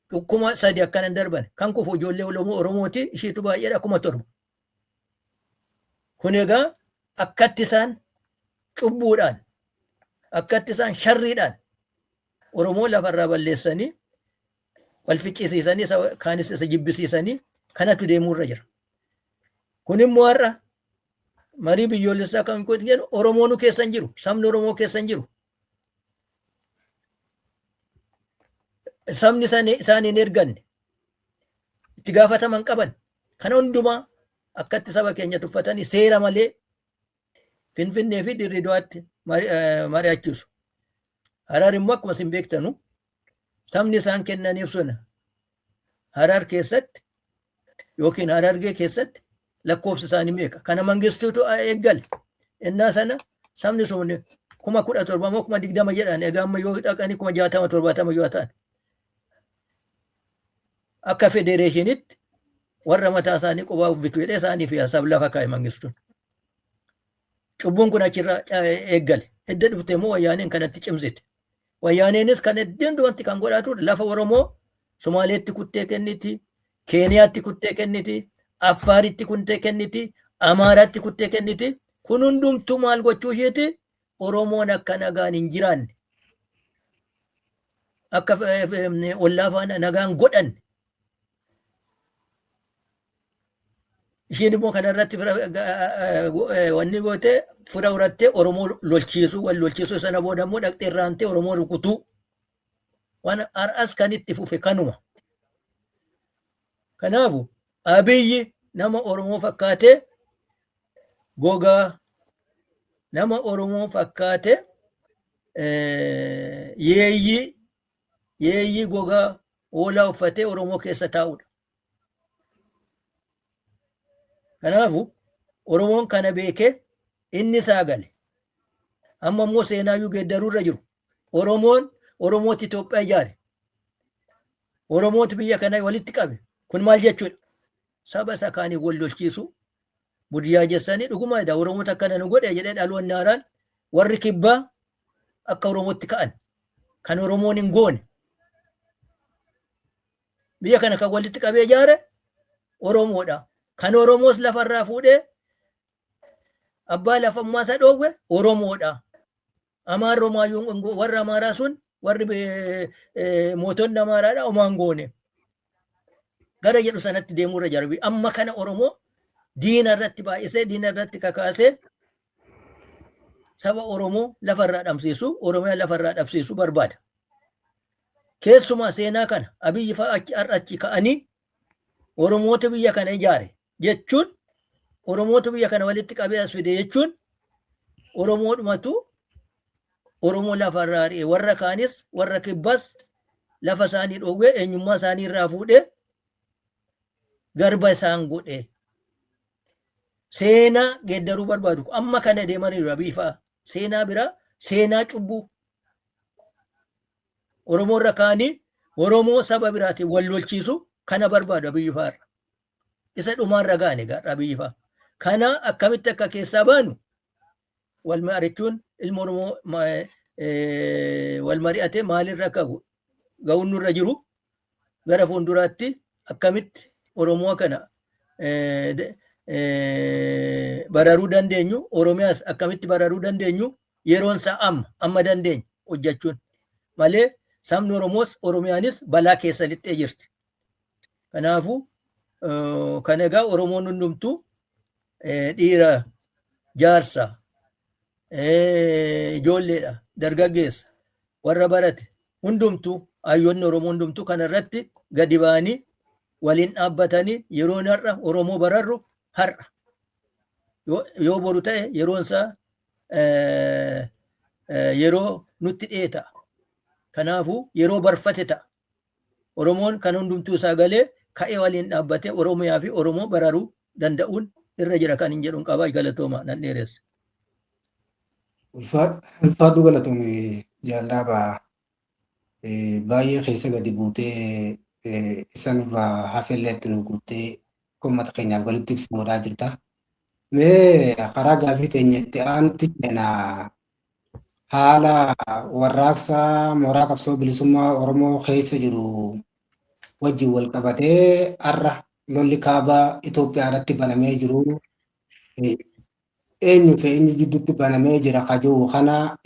3,000 akkana hin darban, kan kufu ijoollee Oromooti, ishiitu baay'eedha, 7,000. Kun egaa akkatti isaan cubbuudhaan, akkatti isaan sharriidhaan Oromoo lafarraa balleessanii, wal ficcisiisanii, kaanis isa jibbisiisanii kanatu deemuurra jira. Kun immoo har'a marii biyyoolessaa kan jedhu Oromoonu keessa hin jiru, sabni Oromoo keessa hin jiru. Sabni isaan hin erganne, itti gaafataman qaban. Kana hundumaa akkatti saba keenya tuffatanii seera malee Finfinnee fi Dirridawaatti mari'achiisu. Harar immoo akkuma isin beektanu sabni isaan kennaniif sun Harar keessatti yookiin Harargee keessatti lakkoofsi isaanii meeqa? Kana mangistuutu eeggale. Innaa sana sabni sun 17,000 moo 20,000 jedhan, egaa amma yoo dhaqanii 60,000, 70 yoo ta'an. Akka federeeshinitti warra mataa isaanii qubaa uffitu jedhee isaanii fi sab lafa kaa'e mangistuun. Cubbuun kun achirraa eeggale. Edda dhufte immoo wayyaaneen kanatti cimsite. Wayyaaneenis kan hundumatti kan godhaa turte lafa Oromoo Somaaleetti kuttee kenniti, Keeniyaatti kuttee kenniti, Affaaritti kuttee kenniti, Amaaraatti kuttee kenniti. Kun hundumtuu maal gochuu isheeti? Oromoon akka nagaan hin jiraanne, akka ollaa faana nagaan godhanne. Ishiin immoo kanarratti wanni goote fira horattee Oromoo lolchiisuu, wal lolchiisuu, sana booda immoo dhaqxee irraantee Oromoo rukutuu. Waan har'as kan itti fufe kanuma. Kanaafu Abiyyi nama Oromoo fakkaatee gogaa, nama Oromoo fakkaatee yeeyyii gogaa hoolaa uffatee Oromoo keessa taa'udha. Kanaafu Oromoon kana beekee inni isaa gale. Amma immoo seenaayyuu geeddaruu irra jiru. Oromoon Oromooti Itoophiyaa ijaare. Oromooti biyya kana walitti qabe. Kun maal jechuudha? Saba isa kaanii wal lolchiisuu. Budiyyaa jessanii dhuguma edaa Oromoota akkana nu godhe jedhee dhaloonni haaraan warri kibbaa akka Oromootti ka'an. Kan Oromoon hin goone. Biyya kana kan walitti qabee ijaare Oromoodha. Kan Oromoos lafarraa fuudhee abbaa lafammaa isa dhoowwe Oromoodha. Amaarri homaayyuu, warra Amaaraa sun, warri mootonni Amaaraadha homaan goone. Gara jedhu sanatti deemuurra jira. Amma kana Oromoo diina irratti baay'isee, diina irratti kakaasee, saba Oromoo lafarraa dhabsiisu, Oromiyaa lafarraa dhabsiisu barbaada. Keessumaa seenaa kana Abiyyi fa'a achi har'a achi ka'anii Oromoota biyya kana ijaare jechuun, Oromoota biyya kana walitti qabee as fide jechuun, Oromoodhumatu Oromoo lafarraa ari'e, warra kaanis, warra kibbaas lafa isaanii dhoowwee, eenyummaa isaanii irraa fuudhee garba isaan godhe. Seenaa geeddaruu barbaadu. Amma kana deemaniiru Abiy fa'a. Seenaa biraa, seenaa cubbuu. Oromoo irra kaanii Oromoo saba biraatiin wal lolchiisu kana barbaadu Abiyyi fa'arra. Isa dhumaarra ga'an egaa Abiyyi fa'a. Kana akkamitti akka keessaa baanu wal mari'achuun, ilma Oromoo wal mari'atee maalirra akka ga'uun nurra jiru, gara fuulduraatti akkamitti Oromoo kana bararuu dandeenyu, Oromiyaas akkamitti bararuu dandeenyu, yeroon isaa amma, amma dandeenya hojjechuun malee sabni Oromoos Oromiyaanis balaa keessa lixxee jirti. Kanaafuu kan egaa Oromoon hundumtuu dhiira, jaarsa, ijoolleedha, dargaggeessa, warra barate hundumtuu, hayyoonni Oromoo hundumtuu kana irratti gadi ba'anii waliin dhaabbatanii yeroon har'a Oromoo bararru har'a. Yoo boru ta'e yeroon isaa yeroo nutti dhi'ee ta'a. Kanaafuu yeroo barfate ta'a. Oromoon kan hundumtuu isaa galee ka'ee waliin dhaabbatee Oromiyaa fi Oromoo bararuu danda'uun irra jira kan hin jedhuun qabaa. Galatooma, nan dheeressa. Ulfaadhu, galatoome jaallaabaa, baay'ee keessa gadi buutee isa nurraa hafellee itti nu guuttee uummata keenyaaf galitti ibsa godhaa jirta. Mee karaa gaafii teenya itti aanutti seenaa. Haala warraaqsa mooraa qabsoo bilisummaa Oromoo keessa jiru wajjin wal qabatee har'a lolli kaaba Itoophiyaa irratti banamee jiru eenyu fi eenyu gidduutti banamee jira kajoo kana,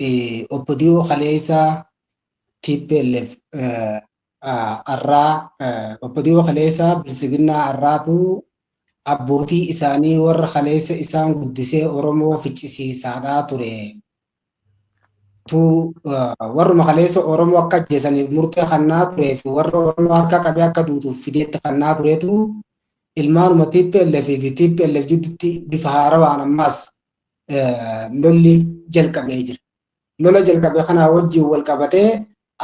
obbo Diyoo kaleessa TPLF har'aa, obbo Diyoo kaleessa bilisiginnaa har'aatu abbootii isaanii warra kaleessa isaan guddisee Oromoo ficcisiisaadhaa ture. Tu warruma kaleessa Oromoo akka ajjeesaniif murtee kannaa turee fi warra Oromoo harka qabee akka duutuuf fideetti kannaa tureetu ilmaanuma TPLF fi TPLF jidduutti bifa haarawaan ammaas lolli jalqabee jira. Lola jalqabe kanaa wajjin wal qabatee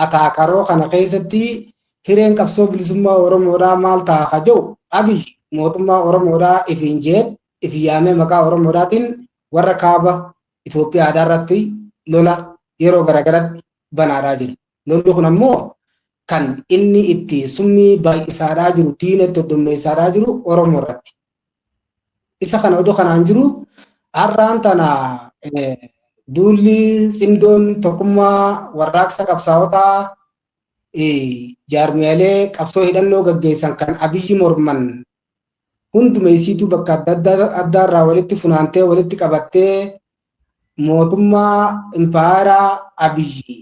ataakaroo kana keessatti hireen qabsoo bilisummaa Oromoodhaa maal ta'a ka jedhu, Abiy mootummaa Oromoodhaa ifiin jeet ifi yaamee maqaa Oromoodhaatiin warra kaaba Itoophiyaadhaa irratti lola yeroo garagaratti banaadhaa jira. Lolli kun ammoo kan inni itti summii baay'isaadhaa jiru, diina itti hoddommeessaadhaa jiru Oromoo irratti. Isa kana odoo kanaan jiru har'aan tana duulli cimdoon tokkummaa warraaqsa qabsaa'otaa jaarmiyaalee qabsoo hidhannoo gaggeessan kan Abiyyi morman hunduma isiituu bakka adda addaa irraa walitti funaantee walitti qabattee mootummaa impaayeraa Abiyyi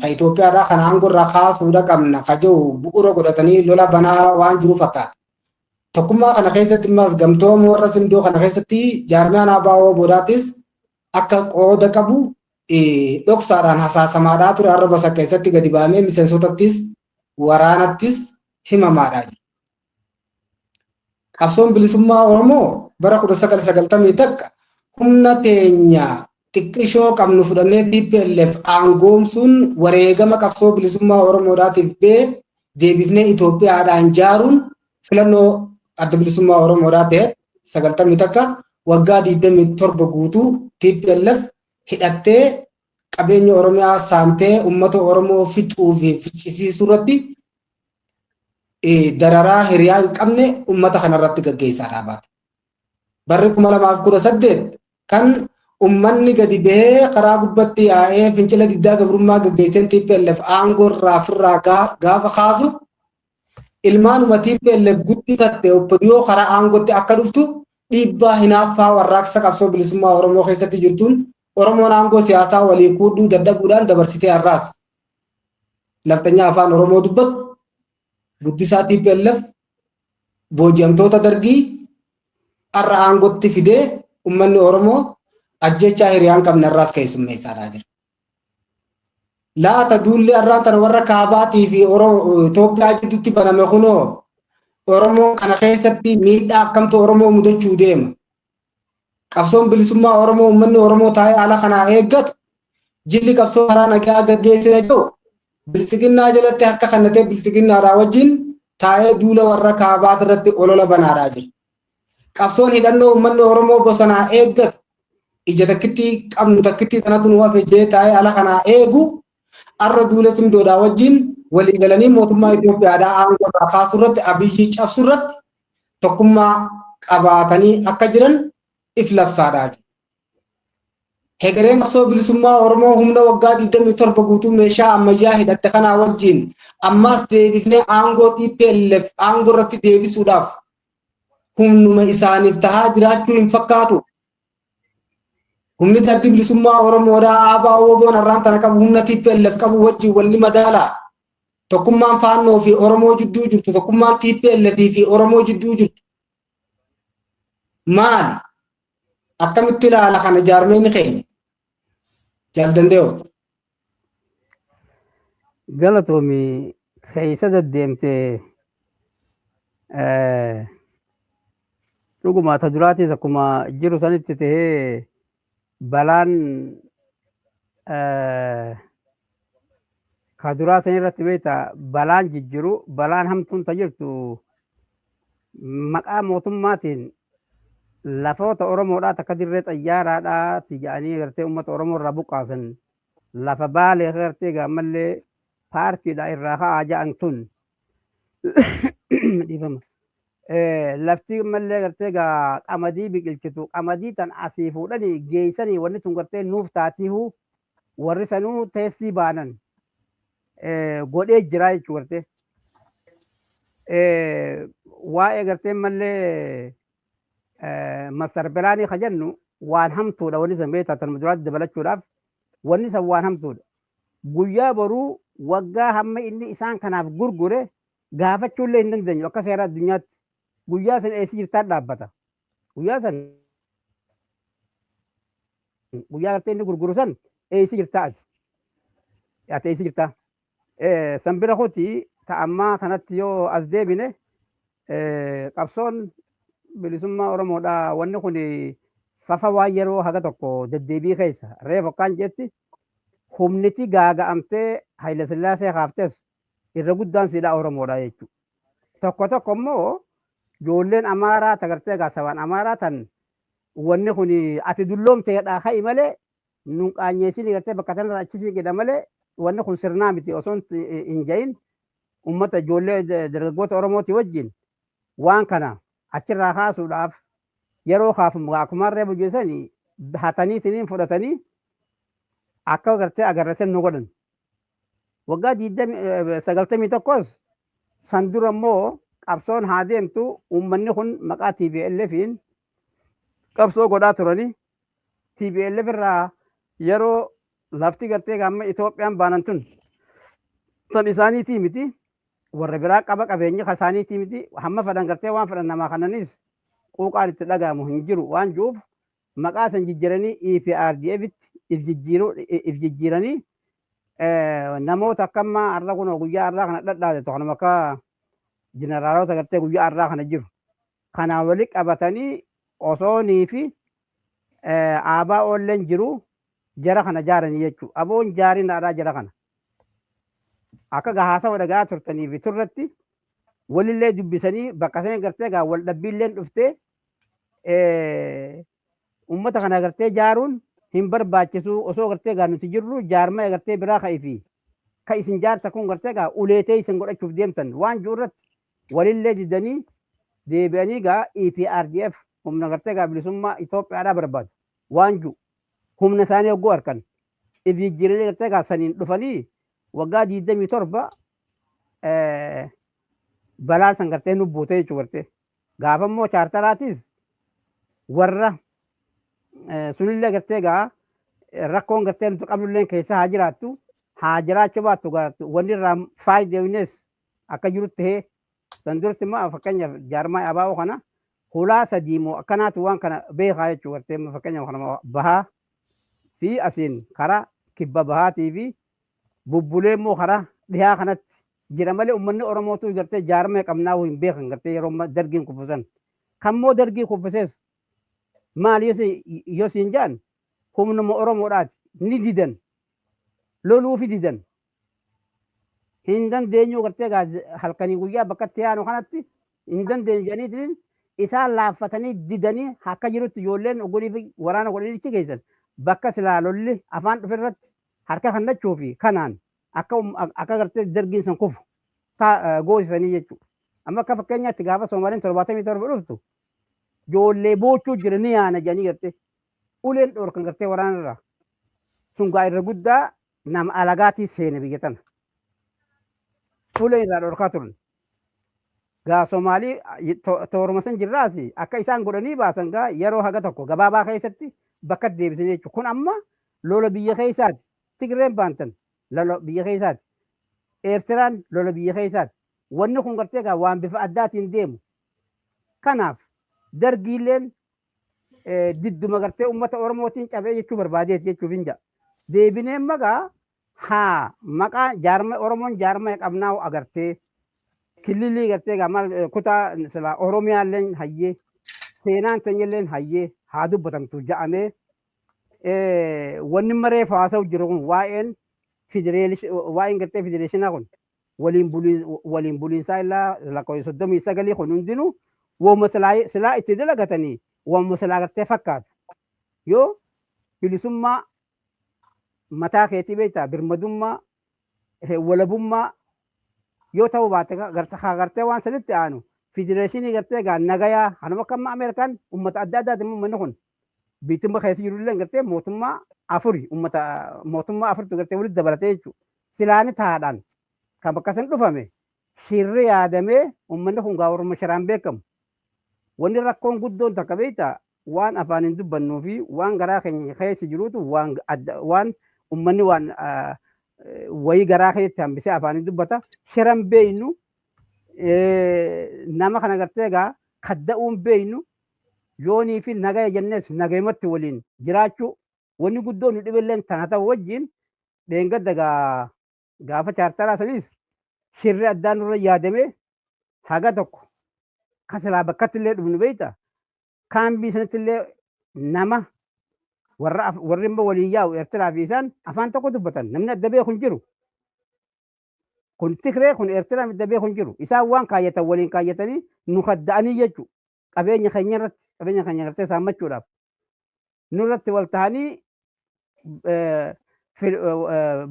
kan Itoophiyaadhaa kan aangoo irraa kaasuudha qabna ka jiru bu'uura godhatanii lola banaa waan jiru fakkaata. Tokkummaa kana keessatti immas gamtooma warra simdoo kana keessatti jaarmiyaan ABO boodaatis akka qooda qabu dhoksaadhaan hasaasamaadhaa ture, har'a basa keessatti gadi baamee miseensotattis waraanattis himamaadhaa jira. Qabsoon bilisummaa Oromoo bara 1991 humna teenya xiqqishoo qabnu fudhannee TPLF aangoomsuun wareegama qabsoo bilisummaa Oromoodhaatiif bee deebifnee Itoophiyaadhaan jaaruun filannoo adda bilisummaa Oromoodhaa ta'e 91 waggaa 27 guutuu TPLF hidhattee qabeenya Oromiyaa saamtee uummata Oromoo fixuu fi ficcisiisuu irratti dararaa hiriyaa hin qabne uummata kanarratti gaggeessaa dhaabaate. Barri 2018 kan uummanni gadi bahee karaa gubbatti yaa'ee fincila diddaa gabrummaa gaggeesseen TPLF aangoo irraa ofirraa gaafa kaasu, ilmaanuma TPLF guddifatte obbo Diyoo karaa aangootti akka dhuftu dhiibbaa hinaaffaa warraaqsa qabsoo bilisummaa Oromoo keessatti jirtuun Oromoon aangoo siyaasaa walii kuudhuu dadhabuudhaan dabarsitee har'aas lafxanyaa afaan Oromoo dubbatu guddisaa TPLF booji'amtoota dargii har'a aangootti fidee uummanni Oromoo ajjechaa hiriyaan qabne har'aas keessummeessaadhaa jira. Laata duulli har'aa tana warra kaabaatii fi Itoophiyaa gidduutti baname kunoo Oromoo kana keessatti miidhaa akkamtu Oromoo mudachuu deema? Qabsoon bilisummaa Oromoo uummanni Oromoo taa'ee haala kanaa eeggatu, jilli qabsoo karaa nagaa gaggeessina jiru bilisiginnaa jalatti harka kannatee bilisiginnaadhaa wajjin taa'ee duula warra kaabaa irratti olola banaadhaa jira. Qabsoon hidhannoo uummanni Oromoo bosonaa eeggatu ija takkitti qabnu takkitti tanatu nu hafe jee taa'ee ala kanaa eegu arra duula simdoodhaa wajjin walii galanii mootummaa Itoophiyaadhaa aangoo irraa kaasuu irratti Abiyyi cabsuu irratti tokkummaa qabaatanii akka jiran if labsaadhaa jiru. Hegereen qabsoo bilisummaa Oromoo humna waggaa 27 guutuu meeshaa ammayyaa hidhatte kanaa wajjin ammaas deebifnee aangoo TPLF aangoo irratti deebisuudhaaf humnuma isaaniif tahaa jiraachuu hin fakkaatu. Humni addi bilisummaa Oromoodhaa ABO WBOn har'aan tana qabu humna TPLF qabu wajjin walli madaalaa. Tokkummaan Faannoo fi Oromoo jidduu jirtu, tokkummaan TPLF fi Oromoo jidduu jirtu maali? Akkamitti ilaala kana jaarmeenni keenya? Jaal Dandee'oo. Galatoomi keessa deddeemte dhuguma ta duraatis akkuma jiru sanitti tahee balaan ka duraa san irratti beekta balaan jijjiru balaan hamtuun ta jirtu maqaa mootummaatiin lafoota Oromoodhaa takka dirree xayyaaraadhaa ti jedhanii gartee uummata Oromoo irraa buqqaasan lafa Baalee gartee gaammallee paarkiidha irraa ka'aa jedhan tun dhiifama. Lafti ammallee gartee gaa qamadii biqilchitu qamadii tan asii fuudhanii geessanii wanni tun gartee nuuf taatiihu warri sanuu teessii baanan godhee jira jechuu gartee. Waa'ee gartee ammallee masar bilaanii ka jennu waan hamtuudha wanni san beektaa tanuma duraatti dabalachuudhaaf wanni san waan hamtuudha. Guyyaa boruu waggaa hamma inni isaan kanaaf gurgure gaafachuullee hin dandeenyu akka seera addunyaatti. Guyyaa san eessi jirtaan dhaabbata. Guyyaa san guyyaa gartee inni gurguru san eessi jirtaa ati. Ati eessi jirtaa. San bira kooti ta ammaa kanatti yoo as deebine qabsoon bilisummaa Oromoodha wanni kun fafa waan yeroo haga tokko deddeebii keessa reefu akkaan jetti humniti gaaga'amtee Haayila Sillaasee kaaftes irra guddaan siidhaa Oromoodha jechuudha. Tokko tokko immoo ijoolleen Amaaraa tagartee egaa sabaan Amaaraa tan wanni kun ati dulloomteedha ka'i malee nun qaanyeessin gartee bakka tanarra achisii jedha malee wanni kun sirnaa miti osoo hin jahin uummata ijoollee dargaggoota Oromooti wajjin waan kana achirraa kaasuudhaaf yeroo kaafamu akkuma reefu jeessanii hatanii isiniin fudhatanii akka gartee agarreessan nu godhan. Waggaa 91 san dura immoo qabsoon haa deemtu uummanni kun maqaa TPLFiin qabsoo godhaa turanii TPLF irraa yeroo lafti gartee gaamma Itoophiyaan baanan tun tan isaaniitii miti warra biraa qaba qabeenya isaaniitii miti hamma fedhan gartee waan fedhan namaa kananis quuqaan itti dhaga'amu hin jiru waan jiruuf maqaa san jijjiiranii EPRDFitti if jijjiiranii namoota akka ammaa har'a kun guyyaa har'aa kana dhadhaate kanuma akka jeneraalota gartee guyyaa har'aa kana jiru kanaan wali qabatanii osoonii fi ABOlleen jiru jara kana jaaranii jechuudha. Aboon jaarinaadhaa jara kana. Akka haasawa dhagaa turtanii fi turratti walillee dubbisanii bakka isaan gartee gaa wal dhabbiilleen dhuftee uummata kana gartee jaaruun hin barbaachisu osoo gartee gaa nuti jirru jaarmaya gartee biraa ka'ii fi ka isin jaarta kun gartee gaa uleetee isin godhachuuf deemtan waan jiru irratti walillee didanii deebi'anii gaa EPRDF humna gartee gaa bilisummaa Itoophiyaadhaa barbaadu waan jiru humna isaanii hogguu harkan if jijjiiranii gartee gaa saniin dhufanii waggaa 27 balaa san gartee nu buutee jechuu gartee gaafa immoo chaartaraatis warra sunillee gartee gaa rakkoon gartee nuti qabnullee keessa haa jiraattu haa jiraachuu baattu wanni irraa faayideewnes akka jirutti tahee san duratti immoo fakkeenyaaf jaarmaa ABO kana hulaa sadii moo akkanaatu waan kana beekaa jechuu gartee fakkeenyaaf kana bahaa fi asiin karaa kibba bahaatii fi bubbulee immoo karaa dhihaa kanatti jira malee uummanni Oromootu gartee jaarmaa qabnaa hin beekan gartee yeroo dargiin kuffisan. Kan immoo dargii kuffises maali yoo siin jaan humnuma Oromoodhaati ni didan loluufi didan hin dandeenyu gartee halkanii guyyaa bakka itti yaanu kanatti hin dandeenyu jedhaniitiin Isaan laaffatanii didanii akka jirutti ijoolleen ogolii fi waraana godhanii achi geessan bakka silaa lolli afaan dhufe irratti harka kennachuu fi kanaan akka gartee dargiin san kufu goosisanii jechuudha. Amma akka fakkeenyaatti gaafa Soomaaliin 77 dhuftu ijoollee boochuu jira ni yaana jedhanii gartee uleen dhoorkan gartee waraana irraa. Sun gaa irra guddaa nama alagaatii seene biyya tana. Uleen irraa dhorkaa turan. Gaa Soomaalii tooruma san jirraas akka isaan godhanii baasan gaa yeroo haga tokko gabaabaa keessatti bakka deebisanii jechuudha. Kun amma lola biyya keessaati. Tigreen baantan lola biyya keessaati. Eertiraan lola biyya keessaati. Wanni kun gartee gaa waan bifa addaatiin deemu. Kanaaf dargiileen didduma gartee uummata Oromootiin cabee jechuu barbaadeeti jechuuf hin jedha. Deebinee maqaa haa maqaa jaarma Oromoon jaarma qabnaa agartee kililii gartee gaa maal kutaa silaa Oromiyaalleen hayyee seenaan teenyalleen hayyee haa dubbatamtu ja'amee wanni maree haasa'u jiru kun waa'een waa'een gartee federeeshinaa kun waliin buliinsaa illaa lakkoofsa 39 kun hundinuu wooma silaa itti dalagatanii wooma silaa gartee fakkaatu yoo bilisummaa mataa keetii beektaa birmadummaa walabummaa yoo ta'uu baate gartee waan sanitti aanu federeeshinii gartee gaa nagayaa kanuma akka amma Ameerikaan uummata adda addaati uummanni kun biitummaa keessa jirullee gartee mootummaa afuri uummata mootummaa afurtu gartee walitti dabalatee jechuudha. Silaani taadhaan kan bakka san dhufame shirri yaadamee uummanni kun gaa warruma shiraan beekamu. Wanni rakkoon guddoon takka beektaa waan afaan hin dubbannuu fi waan garaa keenya keessa jiruutu waan adda waan uummanni waan wayii garaa keessatti hambisee afaan hin dubbata. Shiran beeynu nama kana gartee gaa kadda'uun beeynu yoonii fi nagaya jennees nagayumatti waliin jiraachuu wanni guddoon nu dhibelleen tana ta'u wajjin dheengadda gaa gaafa chaartaraa sanis shirri addaan nurra yaadamee haga tokko kasilaa bakkatti illee dhufnu beeyta kaambii sanatti illee nama warra warri immoo waliin yaa'u Eertiraa fi isaan afaan tokko dubbatan namni adda beeku hin jiru. Kun Tigree kun Eertiraa adda beeku hin jiru. Isaan waan kaayyatan waliin kaayyatanii nu kadda'anii jechuudha. Qabeenya keenya irratti qabeenya keenya gartee saammachuudhaaf. Nurratti wal ta'anii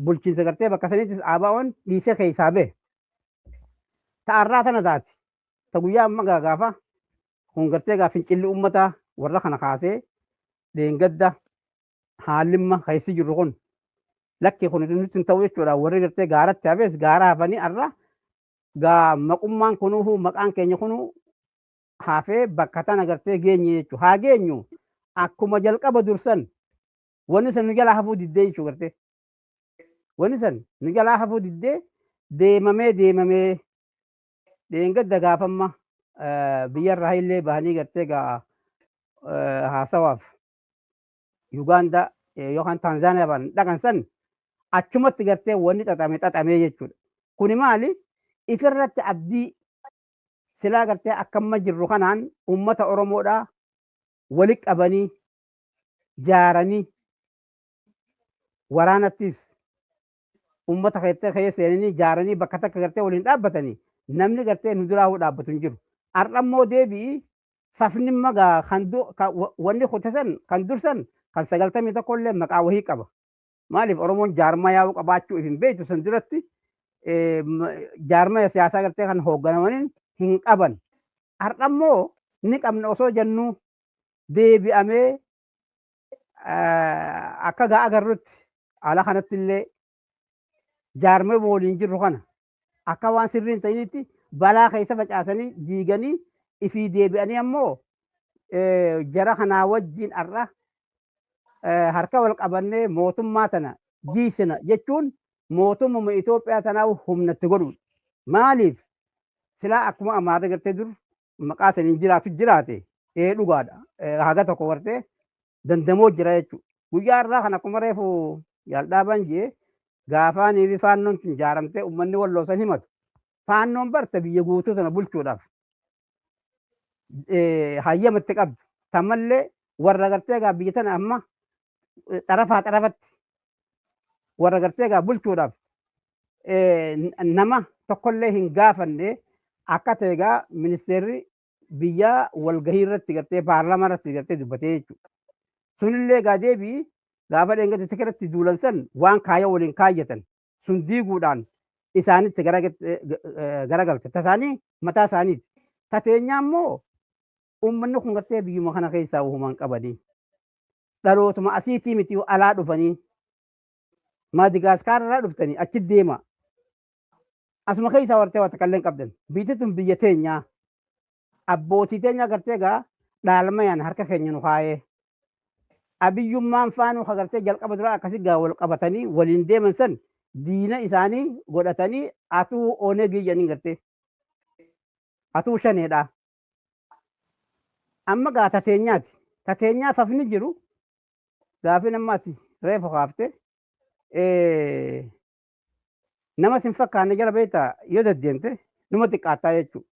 bulchiinsa gartee bakka saniittis ABO'n dhiisee keessaa bahe. Ta'arraa tana taati. Ta guyyaa amma gaafa kun gartee gaa fincilli uummataa warra kana kaasee dheengadda haallimma keessi jirru kun lakki kun nutti hin ta'u jechuudha. Warri gartee gaaratti hafes gaara hafanii har'a gaa maqummaan kunuufu maqaan keenya kunuu hafee bakka tana gartee geenye jechuudha. Haa geenyu akkuma jalqaba dursan wanni san nu jalaa hafuu diddee jechuudha gartee. Wanni san nu jalaa hafuu diddee deemamee deemamee dheengadda gaafamma biyyarraa illee bahanii gartee gaa haasawaaf Yugaandaa yookaan Taanzaaniyaa ba'an dhaqan san achumatti gartee wanni xaxame xaxamee jechuudha. Kuni maali? Ifirratti abdii silaa gartee akkamma jirru kanaan uummata Oromoodhaa wali qabanii jaaranii waraanattis uummata keessa seenanii jaaranii bakka takka gartee waliin dhaabbatanii namni gartee nu duraa dhaabbatu hin jiru. Har'a immoo deebi'i fafni magaa kan wanni kutasan kan dursan kan 91 illee maqaa wahii qaba. Maaliif Oromoon jaarmaa yaa'uu qabaachuu hin beektu san duratti jaarmaya siyaasaa gartee kan hoogganamaniin hin qaban. Har'a immoo ni qabna osoo jennuu deebi'amee akka gaa agarrutti ala kanatti illee jaarmee waliin jirru kana akka waan sirrii hin ta'initti balaa keessa facaasanii diiganii ifii deebi'anii ammoo jara kanaa wajjin har'a harka wal qabannee mootummaa tana jiisina jechuun mootummuma Itoophiyaa tanaa humnatti godhuudha. Maaliif? Silaa akkuma Amaarri gartee dur maqaa saniin jiraatu jiraate ee dhugaadha. Haga tokko gartee dandamoo jira jechuudha. Guyyaa irraa kan akkuma reefu yaaldhaabaan jee gaafaanii fi faannoon tun jaaramtee uummanni walloo san himatu. Faannoon barta biyya guutuu tana bulchuudhaaf hayyamatti qabdu. Tamallee warra gartee gaa biyya tana amma xarafaa xarafatti warra gartee gaa bulchuudhaaf nama tokkollee hin gaafanne akka ta'e gaa ministeerri biyyaa walgahii irratti gartee paarlaamaa irratti gartee dubbatee jechuudha. Sunillee egaa deebii gaafa dheengatti tikirratti duulan san waan kaaya waliin kaayyatan sun diiguudhaan isaanitti garagalte. Tasaanii mataa isaaniiti. Tateenyaa immoo uummanni kun gartee biyyuma kana keessaa uumaan qabanii. Dhalootuma asiitii miti alaa dhufanii. Maadigaasikaar irraa dhuftanii achi deema. Asuma keessaa wartee waa takka illee hin qabdan. Biyyi tun biyya teenyaa. Abbootii teenya gartee egaa dhaalmayaan harka keenya nu kaayee. Abiyyummaan faanuu gartee jalqaba duraa akkasii gaa wal qabatanii waliin deeman san diina isaanii godhatanii atuu Oneegii jedhanii gartee. Atuu shaneedha. Amma gaa tateenyaati. Tateenyaaf hafni jiru gaafin amma ati reefu kaafte nama sin fakkaanne jala beektaa yoo deddeemte numa xiqqaattaa jechuudha.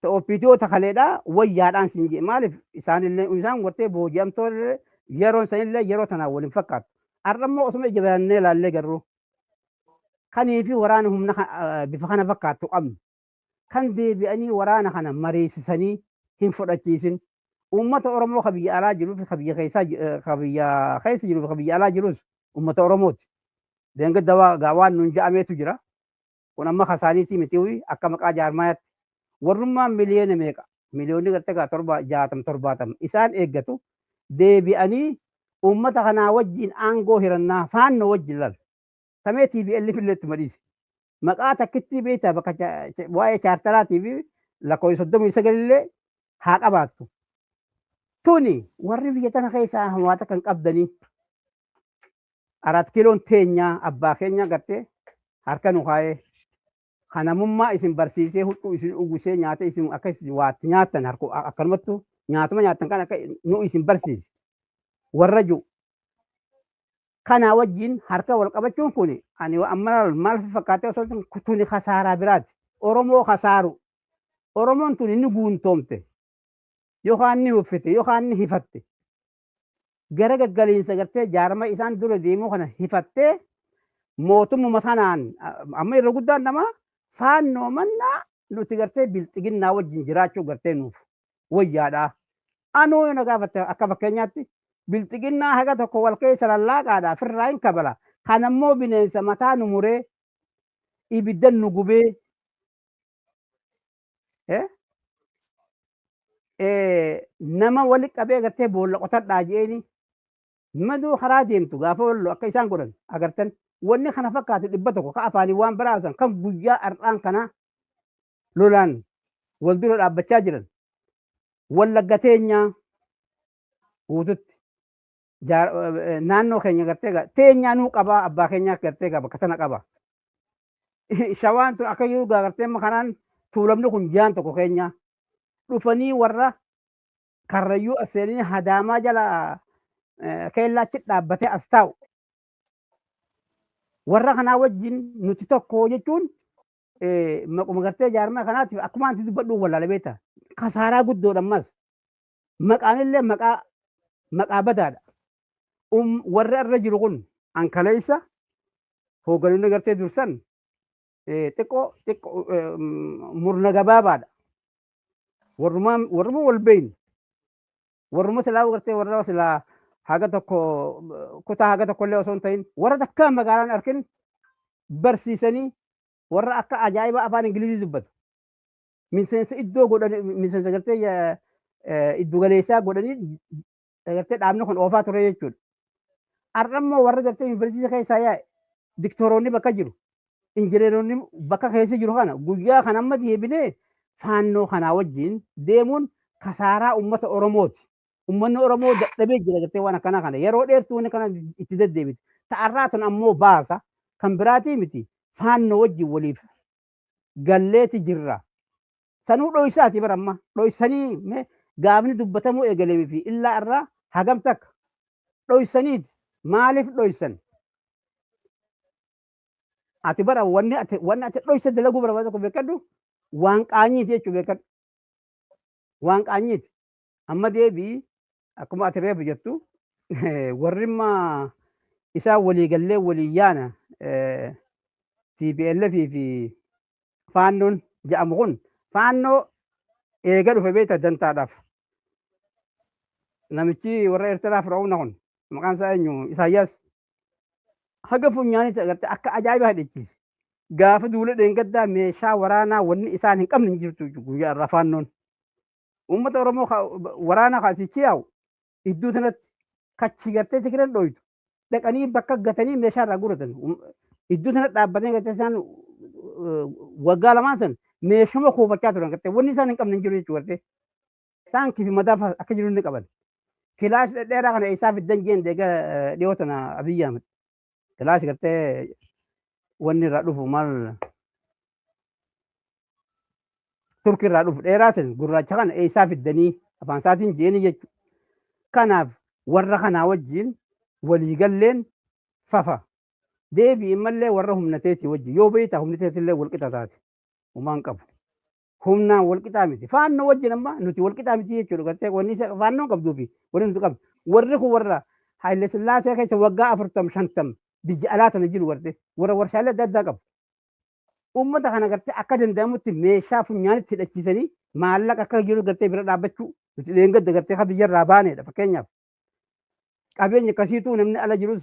OPDO takaleedhaa wayyaadhaan sin jee maaliif isaanillee isaan gartee booji'amtoollee yeroon sanillee yeroo tanaan waliin fakkaatu. Har'a immoo osuma ija barannee ilaallee garuu kanii fi waraana humna bifa kana fakkaattu qabnu kan deebi'anii waraana kana mariisisanii hin fudhachiisin. Uummata Oromoo ka biyya alaa jiruu fi ka biyya keessaa ka biyya keessa jiruu fi ka biyya alaa jirus uummata Oromooti. Deengadda waan nuun ja'ameetu jira. Kun amma kasaaniitii miti akka maqaa jaarmayaatti. Warrummaan miliyoona meeqa? Miliyoonni gartee gaa 70 70 isaan eeggatu deebi'anii uummata kanaa wajjin aangoo hirannaa faannoo wajjin lal. Tamee TPLF illee ittuma dhiisi. Maqaa takkitti beektaa bakka waa'ee chaartaraatii fi lakkoofsa 39 illee haa qabaattu. Tuni warri biyya tana keessaa hawaasa kan qabdanii 4 kiiloon teenyaa abbaa keenya gartee harka nu kaayee kanamummaa isin barsiisee huccuu isin uwwisee nyaata isin akka isin waatti nyaattan akkanumattu nyaatuma nyaattan kan akka nu isin barsiise warra jiru. Kanaa wajjin harka wal qabachuun kun ani amma maal fakkaatee osoo tuni kasaaraa biraati. Oromoo kasaaru. Oromoon tuni ni guuntoomte yookaan ni uffite yookaan ni hifatte. Gara gaggaliinsa gartee jaarma isaan dura deemuu kana hifattee mootummuma sanaan amma irra guddaan namaa faannoo mannaa nuti gartee bilxiginnaa wajjin jiraachuu gartee nuuf wayyaadha. Anuu yoo na gaafatte akka fakkeenyaatti bilxiginnaa haga tokko wal keessa lallaaqaadha firraa hin kabala. Kanammoo bineensa mataa nu muree ibidda nu gubee nama wali qabee gartee boolla qotadhaa jeeni maduu karaa deemtu gaafa wallo akka isaan godhan agartan wanni kana fakkaatu 100 ka afaanii waan biraasan kan guyyaa har'aan kana lolaan wal dura dhaabbachaa jiran Wallagga teenyaa guututti naannoo keenya gartee teenyaa nuu qabaa abbaa keenyaa gartee bakka sana qaba. Shawaan tun akka jiru gartee amma kanaan tuulamni kun jaan tokko keenya dhufanii warra karrayyuu as seenanii hadaamaa jala keellaachi dhaabbatee as taa'u. Warra kanaa wajjin nuti tokko jechuun maquma gartee jaarmaa kanaatiif akkuma anti dubbadhu wallaala beekta. Kasaaraa guddoodha ammas. Maqaan illee maqaa badaadha. Warra irra jiru kun ankaleessa hoogganoonni gartee dursan xiqqoo xiqqoo murna gabaabaadha. Warruma wal beeynu. Warruma silaa gartee warra silaa haga tokko kutaa haga tokko illee osoo hin ta'in warra takka magaalaan arkin barsiisanii warra akka ajaa'iba afaan Ingilizii dubbatu. Miseensa iddoo godhanii miseensa gartee iddu galeessaa godhanii gartee dhaabni kun oofaa ture jechuudha. Har'a immoo warra gartee yuunivarsiitii keessaa yaa'e diktoroonni bakka jiru injineeronni bakka keessa jiru kana guyyaa kana amma deebinee faannoo kanaa wajjin deemuun kasaaraa uummata Oromooti. Uummanni Oromoo dadhabee jira gartee waan akkanaa kana yeroo dheertuu wanni kana itti deddeebite. Ta'arraa tun ammoo baasa kan biraatii miti faannoo wajjin waliif galleeti jirra. Sanuu dho'isaati bara amma dho'isanii gaafni dubbatamuu eegalee fi illaa irraa hagam takka dho'isaniiti. Maaliif dho'isan? Ati bara wanni ati dho'isa dalaguu barbaadu tokko beekadhu waan qaanyiiti jechuu beekadhu. Waan qaanyiiti. Amma deebii akkuma ati reefu jettu warri immaa isaan walii gallee walii yaana TPLF fi faannoon jedhamu kun faannoo Eega dhufe beekta dantaadhaaf. Namichi warra Eertiraa Fir'aawna kun maqaan isaa eenyu, Isaayyaas, haga funyaanitti agartee akka ajaa'ibaa hidhachiise. Gaafa duula dheengaddaa meeshaa waraanaa wanni isaan hin qabne hin jirtu guyyaa irraa faannoon. Uummata Oromoo waraana kaasichi yaa'u iddoo sanatti kachi gartee Tigreen dhoytu dhaqanii bakka gatanii meeshaa irraa guuratan. Iddoo sanatti dhaabbatanii gartee isaan waggaa lamaan san meeshuma kuufachaa turan, gartee wanni isaan hin qabne hin jiru jechuudha gartee. Taankii fi madaafa akka jiru ni qaban. Kilaash dhedheeraa kana eessaa fiddan jeen deega dhiyoo tana Abiyyi Ahmed. Kilaash gartee wanni irraa dhufu maal, Turkii irraa dhufu dheeraa san gurraacha kana eessaa fiddanii afaan isaatiin jeeni jechuudha. Kanaaf warra kanaa wajjin waliigalleen fafa. Deebi'i mallee warra humna teetii wajjin yoo beektaa humni teetillee walqixa taate homaan qabu. Humnaan walqixaa miti. Faannoo wajjin amma nuti walqixaa miti jechuudha. Gartee wanni faannoon qabduu fi wanni nuti qabnu. Warri kun warra Haayile Sillaasee keessa waggaa 40 50 biyya alaa tana jiru, gartee warra warshaalee adda addaa qabu. Uummata kana gartee akka danda'amutti meeshaa funyaanitti hidhachiisanii maallaqa akka jiru gartee bira dhaabbachuu nuti dheengadda gartee kan biyyarraa baanedha fakkeenyaaf. Qabeenya akkasiituu namni ala jirus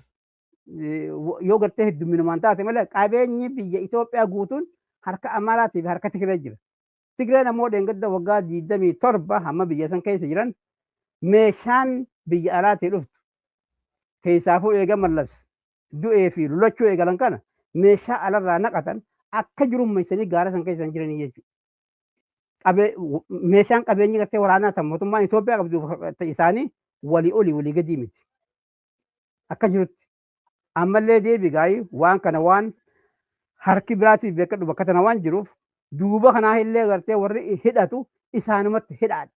yoo gartee heddumminumaan taate malee qabeenyi biyya Itoophiyaa guutuun harka Amaaraatii fi harka Tigree jira. Tigreen ammoo dheengadda waggaa 27 hamma biyya san keessa jiran meeshaan biyya alaatii dhuftu keessaafuu eega Mallas du'ee fi lolachuu eegalan kana meeshaa alarraa naqatan akka jirummeessanii gaara san keessa jiranii jechuudha. Meeshaan qabeenyi gartee waraanaa san mootummaan Itoophiyaa qabdu isaanii walii olii walii gadii miti. Akka jirutti. Ammallee deebi gaayii waan kana waan harki biraatiif beekadhu bakka tana waan jiruuf duuba kanaa illee gartee warri hidhatu isaanumatti hidhaadha.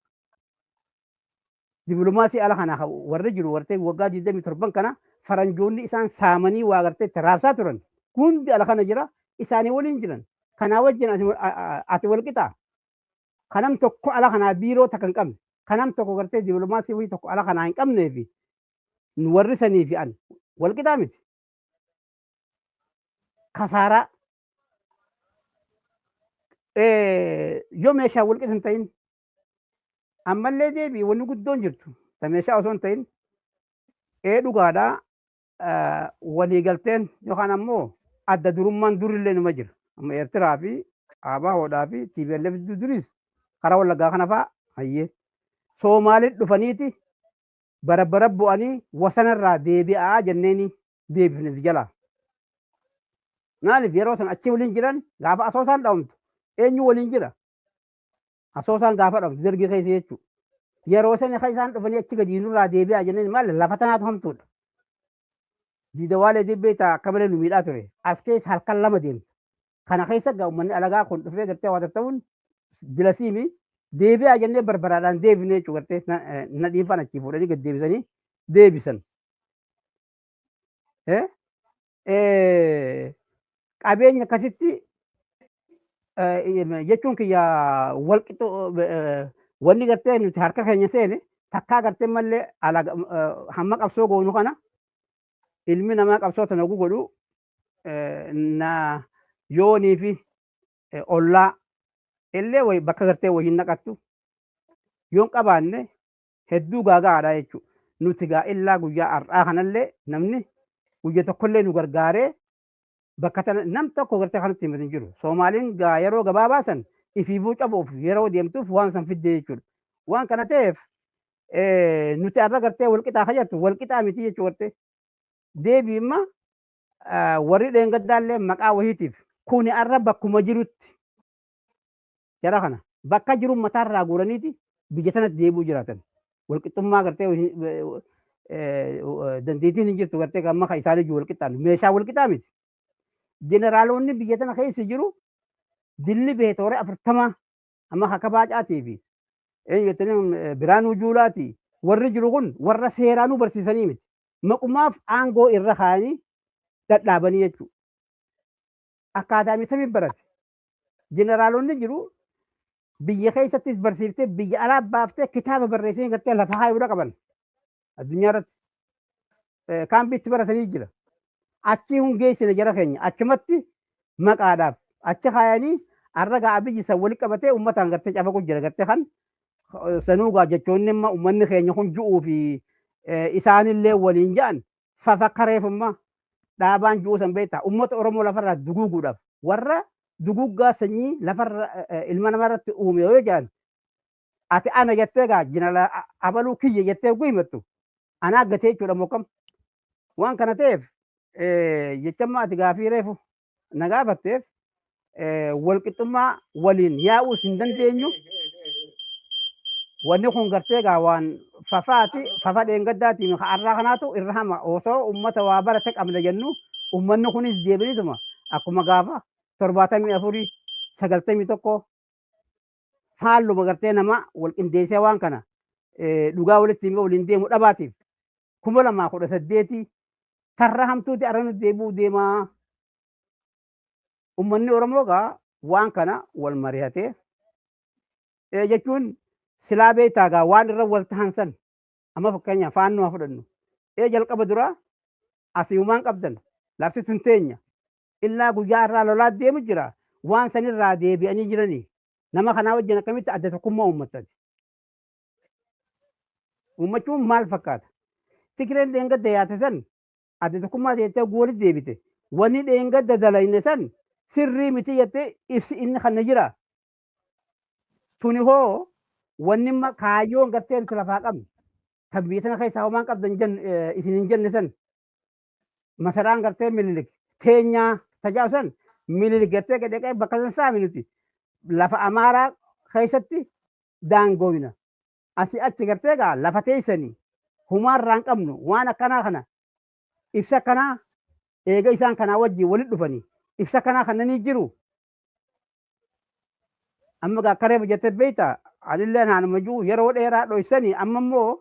Dippiloomaasii ala kanaa warri jiru gartee waggaa 27 kana faranjoonni isaan saamanii waa gartee itti raabsaa turan hundi ala kana jira, isaanii waliin jiran. Kanaa wajjin ati wal qixaa. Kanam tokko ala kanaa biiroo takka hin qabne. Kanam tokko gartee dippiloomaasii wayii tokko ala kanaa hin qabnee fi warri sanii fi ani wal qixaa miti. Kasaaraa yoo meeshaa wal qixa hin ta'in ammallee deebii wanni guddoon jirtu ta meeshaa osoo hin ta'in ee dhugaadhaa waliigalteen yookaan ammoo adda durummaan durillee numa jira. Amma Eertiraa fi ABOdhaa fi TPLF duris karaa Wallaggaa kana fa'aa hayyee. Soomaaliin dhufaniiti bara bara bu'anii wasanarraa deebi'aa jenneeni deebifne jalaa. Maaliif yeroo san achi waliin jiran gaafa Asoosaan dhawamtu eenyu waliin jira? Asoosaan gaafa dhawamtu Dargii keessa jechuudha. Yeroo sana kan isaan dhufanii achi gadi nurraa deebi'aa jenneen maal lafa tanaatu hamtuudha. Diidawaalee dibbee ta'a akka malee nu miidhaa ture. As keessa halkan lama deemtu. Kana keessa gaa uummanni alagaa kun dhufee gartee waa ta'uun dilasiimi deebi'aa jennee barbaraadhaan deebinee jechuudha gartee na dhiinfaan achii fuudhanii gad deebisanii deebisan. Qabeenya akkasitti jechuun kiyya walqixxu wanni gartee nuti harka keenya seene takkaa gartee mallee hamma qabsoo goonu kana ilmi namaa qabsoo tana godhu na yoonii fi ollaa illee wayi bakka gartee wayiin naqattu yoon qabaanne hedduu gaagaadha jechuudha. Nuti gaa illaa guyyaa har'aa kanallee namni guyya tokkollee nu gargaaree bakka tana nam tokko gartee kanatti himatu hin jiru. Soomaaliin gaa yeroo gabaabaa san ifiifuu cabuuf yeroo deemtuuf waan san fiddee jechuudha. Waan kana ta'eef nuti har'a gartee walqixaa fayyadtu walqixaa miti jechuudha gartee. Deebii imma warri dheengaddaallee maqaa wahiitiif kuni har'a bakkuma jirutti jara kana bakka jiru mataarraa guuraniiti biyya sanatti deebi'uu jiraatan. Walqixxummaa gartee dandeettiin hin jirtu gartee amma kan isaanii jiru walqixxaanu meeshaa walqixaa miti. Jeneraalonni biyya tana keessa jiru dilli beetooree 40 amma akka Baacaatii fi eenyu jettanii Biraanuu Juulaatii warri jiru kun warra seeraanuu barsiisanii miti. Maqumaaf aangoo irra kaa'anii dhadhaabanii jechuudha. Akkaataamii samiin barate. Jeneraalonni jiru biyya keessattis barsiiftee biyya alaa baaftee kitaaba barreessanii gartee lafa kaayuudha qaban. Addunyaa irratti kaambiitti baratanii jira. Achi hungeessine jara keenya achumatti maqaadhaaf achi kaayanii Har'a gaa Abiyyi san walitti qabatee uummataan gartee cafaqu jira gartee kan sanuu gaa jechoonni amma uummanni keenya kun ju'uu fi isaanillee waliin ja'an fafa kareefummaa dhaabaan ju'uu san beektaa uummata Oromoo lafarraa duguuguudhaaf warra duguuggaa sanyii lafarra ilma namarratti uume yoo jedhan ati ana jettee gaa jeneraal abaluu kiyya jettee oguu himattu anaa gatee jechuudha mokkam waan kana ta'eef jechamma ati gaafii reefu na gaafatteef walqixxummaa waliin yaa'uus hin dandeenyu. Wanni kun gartee gaa waan fafaati fafa dheengaddaatiin har'aa kanaatu irra hama osoo ummata waa barate qabna jennu ummanni kunis deebinisuma akkuma gaafa 74 91 faalluma gartee nama wal qindeessee waan kana dhugaa walitti himee waliin deemu dhabaatiif 2018 tarra hamtuuti arra nuti deebi'uu deemaa. Ummanni Oromoo gaa waan kana wal mari'atee jechuun silaa beektaa gaa waan irra wal tahan san amma fakkeenyaaf faannoo haa fudhannu. Jalqaba duraa asii humaan qabdan lafti tun teenya illaa guyyaa irraa lolaa deemu jira waan sanirraa deebi'anii jiranii nama kanaa wajjin akkamitti adda tokkummaa uummattati. Uummachuun maal fakkaata? Tigreen dheengadda yaate san adda tokkummaa jettee walitti deebite. Wanni dheengadda dalayne san sirrii miti jettee ibsi inni kana jira. Tuni hoo wanni kaayyoon gartee nuti lafaa qabnu tan biyya tana keessaa homaan qabdan isin hin jenne san masaraan gartee Minilik teenyaa tajaajilu san Minilik gartee gadhaqee bakka san saami nuti lafa Amaaraa keessatti daangooyna. Asii achi gartee gaa lafa teessanii humaarraa hin qabnu waan akkanaa kana ibsa akkanaa eega isaan kanaa wajjin walitti dhufanii ibsa akkanaa kannanii jiru. Amma gaa akka reefu jettee beektaa anillee naanuma jiru yeroo dheeraa dhoysanii amma immoo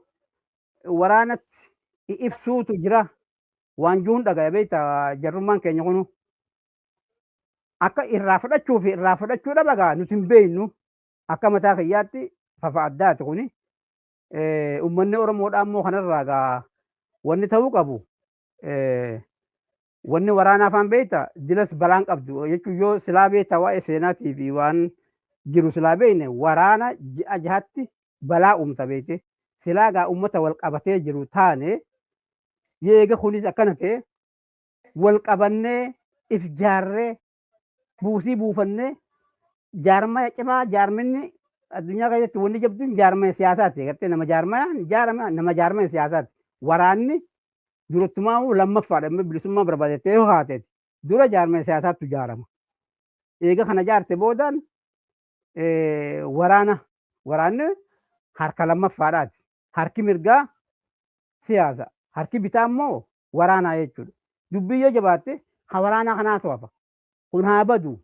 waraanatti ibsuutu jira waan jiruun dhagaya beektaa jarrummaan keenya kunu. Akka irraa fudhachuu fi irraa fudhachuu dhaba gaa nuti hin beeknu akka mataa kiyyaatti fafa addaati kuni. Uummanni Oromoodhaa immoo kanarraa gaa wanni ta'uu qabu wanni waraanaa afaan beektaa dilas balaan qabdu jechuun yoo silaa beektaa waa'ee seenaatii fi waan jiru silaa beekne waraana ji'a jahatti balaa uumta beekte silaa gaa uummata wal qabatee jiru taane yeega kunis akkana ta'e wal qabannee if jaarree buusii buufannee jaarmaya cimaa jaarminni addunyaa keessatti wanni jabduun jaarmaya siyaasaati gartee nama jaarmaya jaarama nama jaarmaya siyaasaati waraanni durattumaa lammaffaadha amma bilisummaa barbaadettee yoo haateeti dura jaarmaya siyaasaattu ijaarama. Eega kana jaarte boodaan waraana waraanni harka lammaffaadhaati. Harki mirgaa siyaasa harki bitaa immoo waraanaa jechuudha. Dubbii yoo jabaatte ha waraanaa kanaatu hafa. Kun haa badu.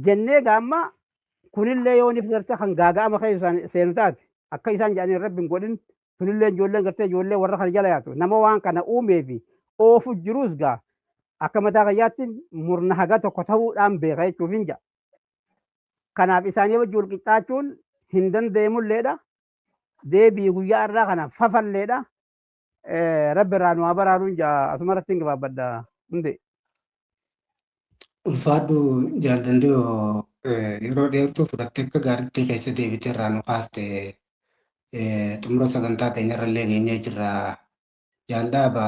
Jennee gaamma kunillee yoo nif gartee kan gaaga'ama keessa seenu taate akka isaan jedhanii rabbi hin godhin tunillee ijoolleen gartee ijoollee warra kana jala yaatu nama waan kana uumee fi oofu jirus gaa akka mataa kiyyaatti murna haga tokko ta'uudhaan beeka jechuuf hin ja'a. Kanaaf isaanii wajjin wal qixxaachuun hin danda'amulleedha. Deebii guyyaa irraa kana fafalleedha. Rabbi irraa nu haa baraaruun ja'a asuma irratti hin gabaabbadha hundi. Ulfaadhu jaaldandoo yeroo dheertuu fudhattee akka gaariitti keessa deebitee irraa nu kaaste xumura sagantaa keenyarra illee geenyee jirra. Jaaldaaba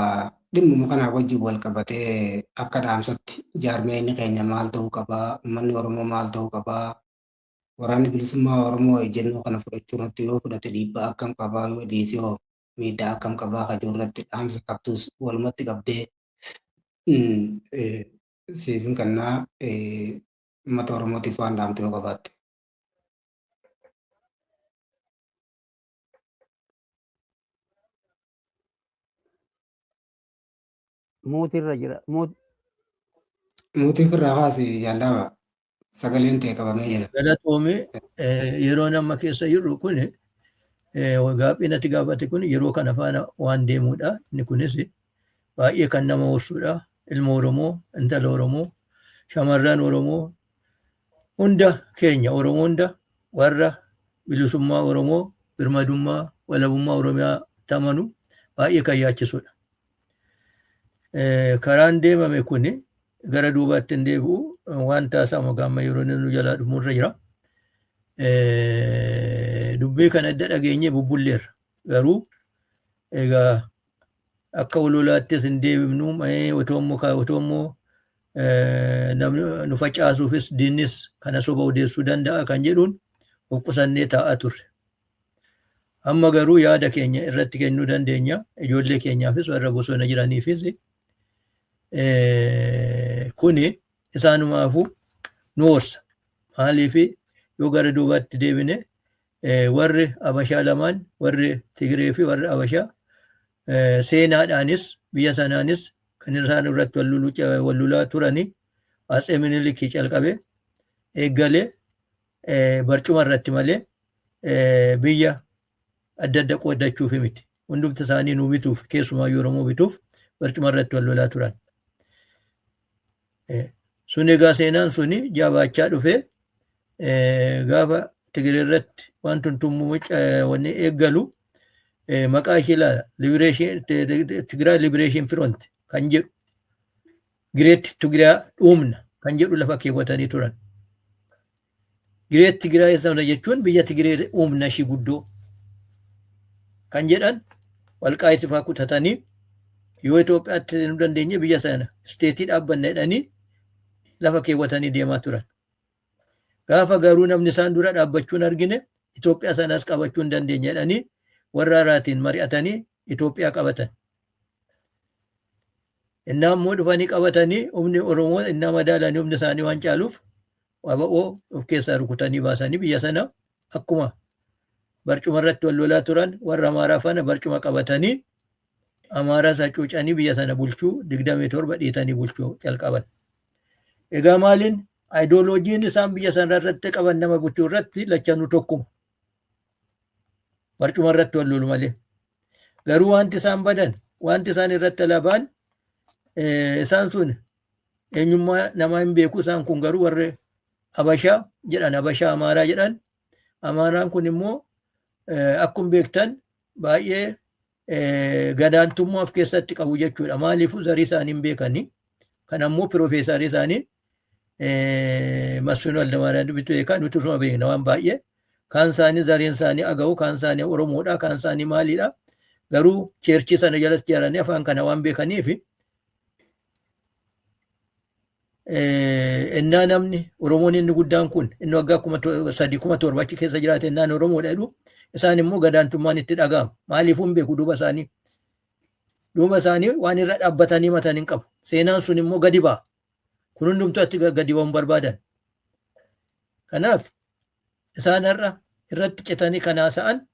dhimmuma kanaa wajjin wal qabatee akka dhaamsatti jaarmeenyi keenya maal ta'uu qabaa, uummanni Oromoo maal ta'uu qabaa, waraanni bilisummaa Oromoo ejjennoo kana fudhachuu irratti yoo fudhate dhiibbaa akkam qabaa yoo dhiise hoo miidhaa akkam qabaa kan jiru irratti dhaamsa qabdus walumatti qabdee siifin kannaa uummata Oromootiif waan dhaamtu yoo qabaatte. Muutirra jira. Muutii ofirraa kaasi jaaldaaba sagaleen ta'e qabamee jira. Galatoomii yeroo nama keessa jirru kun gaaffii natti gaafate kun yeroo kana faana waan deemudha. Inni kunis baay'ee kan nama horsudha. Ilma Oromoo, intala Oromoo, shamarran Oromoo hunda keenya Oromoo hunda warra bilisummaa Oromoo, birmadummaa, walabummaa Oromiyaa tamanu baay'ee kan yaachisudha. Karaan deemame kun Gara duubaatti hin deebi'u, waan taasisamu gaamma yeroo inni nu jalaa dhumurra jira. Dubbii kana adda dhageenyee bubbulleerra. Garuu egaa akka ololaattis hin deebifnu, otoo immoo namni nu facaasuufis diinnis kana soba odeessuu danda'a kan jedhuun of qusannee taa'aa turre. Amma garuu yaada keenya irratti kennuu dandeenya. Ijoollee keenyaafis, warra bosona jiraniifis, kuni isaanumaafuu nu horsa. Maaliif, yoo gara duubaatti deebine, warri Abashaa lamaan, warri Tigree fi warri Abashaa, seenaadhaanis biyya sanaanis kan isaan irratti wal lolaa turani Atsee Minilikii calqabe eeggalee barcuma irratti malee biyya adda adda qoodachuuf miti. Hundumti isaanii nu bituuf, keessumaa Oromoo bituuf barcuma irratti wal lolaa turan. Sun egaa seenaan suni jabaachaa dhufee gaafa Tigree irratti waan tuntummuu wanni eeggalu maqaa ishee ilaala. Tigraay Liberation Front kan jedhu, Great Tigraay uumna kan jedhu lafa keewwatanii turan. Great Tigraay sana jechuun biyya Tigree uumna ishii guddoo kan jedhan, Walqaayit fa'aa kutatanii, yoo Itoophiyaatti seenuu dandeenye biyya sana state dhaabbanna jedhanii lafa keewwatanii deemaa turan. Gaafa garuu namni isaan dura dhaabbachuun argine, Itoophiyaa sanas qabachuu hin dandeenye jedhanii warra haraatiin mari'atanii Itoophiyaa qabatan. Innaa immoo dhufanii qabatanii, humni Oromoo innaa madaalanii humni isaanii waan caaluuf, waba'oo of keessaa rukutanii baasanii, biyya sana akkuma barcuma irratti wal lolaa turan warra Amaaraa faana barcuma qabatanii, Amaaraas hacuucanii, biyya sana bulchuu 27 dhiitanii bulchuu calqaban. Egaa maaliin ideologyn isaan biyya sana irratti qaban nama bulchuu irratti lachanuu tokkuma. Barcuma irratti wal lolu malee. Garuu wanti isaan badan, wanti isaan irratti alabaan, isaan sun eenyummaa namaa hin beeku. Isaan kun garuu warri Abashaa jedhan, Abashaa Amaaraa jedhan. Amaaraan kun immoo akkuma beektan baay'ee gadaantummaa of keessatti qabu jechuudha. Maaliifuu zarii isaanii hin beekani. Kan ammoo piroofeesarii isaanii Masfiin Waldamaariyaam beekaa, nuti osuma beekna waan baay'ee. Kaan isaanii zariin isaanii Agawu, kaan isaanii Oromoodha, kaan isaanii maaliidha. Garuu church sana jalas ijaaranii afaan kana waan beekaniif, innaa namni Oromoon inni guddaan kun, inni waggaa 3000, 7000 achi keessa jiraate, innaan Oromoodha jedhu, isaan immoo gadaantummaan itti dhaga'ama. Maaliifuu hin beeku duuba isaanii. Duuba isaanii waan irra dhaabbatanii matan hin qabu. Seenaan sun immoo gadi ba'a. Kun hundumtuu achi gadi ba'uun barbaadan. Kanaaf isaan har'a irratti citanii kan haasa'an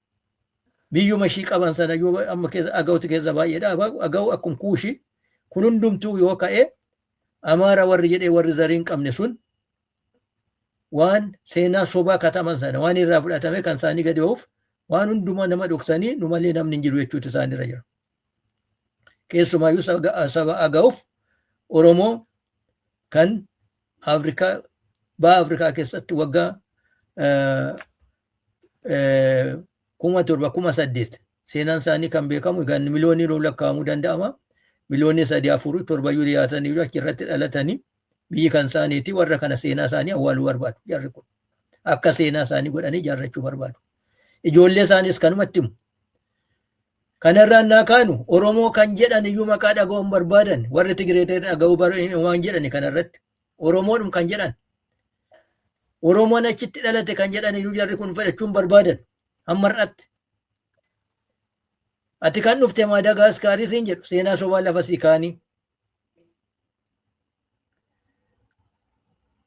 biyyuma ishii qaban sana yoo amma keessa Agawuti keessa baay'eedha. Agawu akkuma Kuushi kun hundumtuu yoo ka'e, Amaara warri jedhee warri zarii hin qabne sun waan seenaa sobaa kataman sana waan irraa fudhatame kan isaanii gadi ba'uuf, waan hundumaa nama dhoksanii nu malee namni hin jiru jechuutu isaanirra jira. Keessumaayyuu saba Agawuuf Oromoo kan Afrikaa, baha Afrikaa keessatti waggaa 7000, 8000 seenaan isaanii kan beekamu, egaa miliyoonii lakkaa'amuu danda'ama. Miliyoonii sadii, afur, torbayyuu dhiyaatanii achirratti dhalatanii, biyyi kan isaaniiti. Warra kana seenaa isaanii awwaaluu barbaadu jarri kun. Akka seenaa isaanii godhanii ijaarrachuu barbaadu. Ijoollee isaaniis kanumatti himu. Kanarraan naa kaanu, Oromoo kan jedhan iyyuu maqaa dhaga'uu hin barbaadan, warri Tigiree dhaga'uu waan jedhani kanarratti. Oromoodhum kan jedhan. Oromoon achitti dhalate kan jedhan iyyuu jarri kun fudhachuu hin barbaadan hamma har'aatti. Ati kan dhufte Maadaagaaskaarii siin jedhu, seenaa sobaa lafa sii kaanii.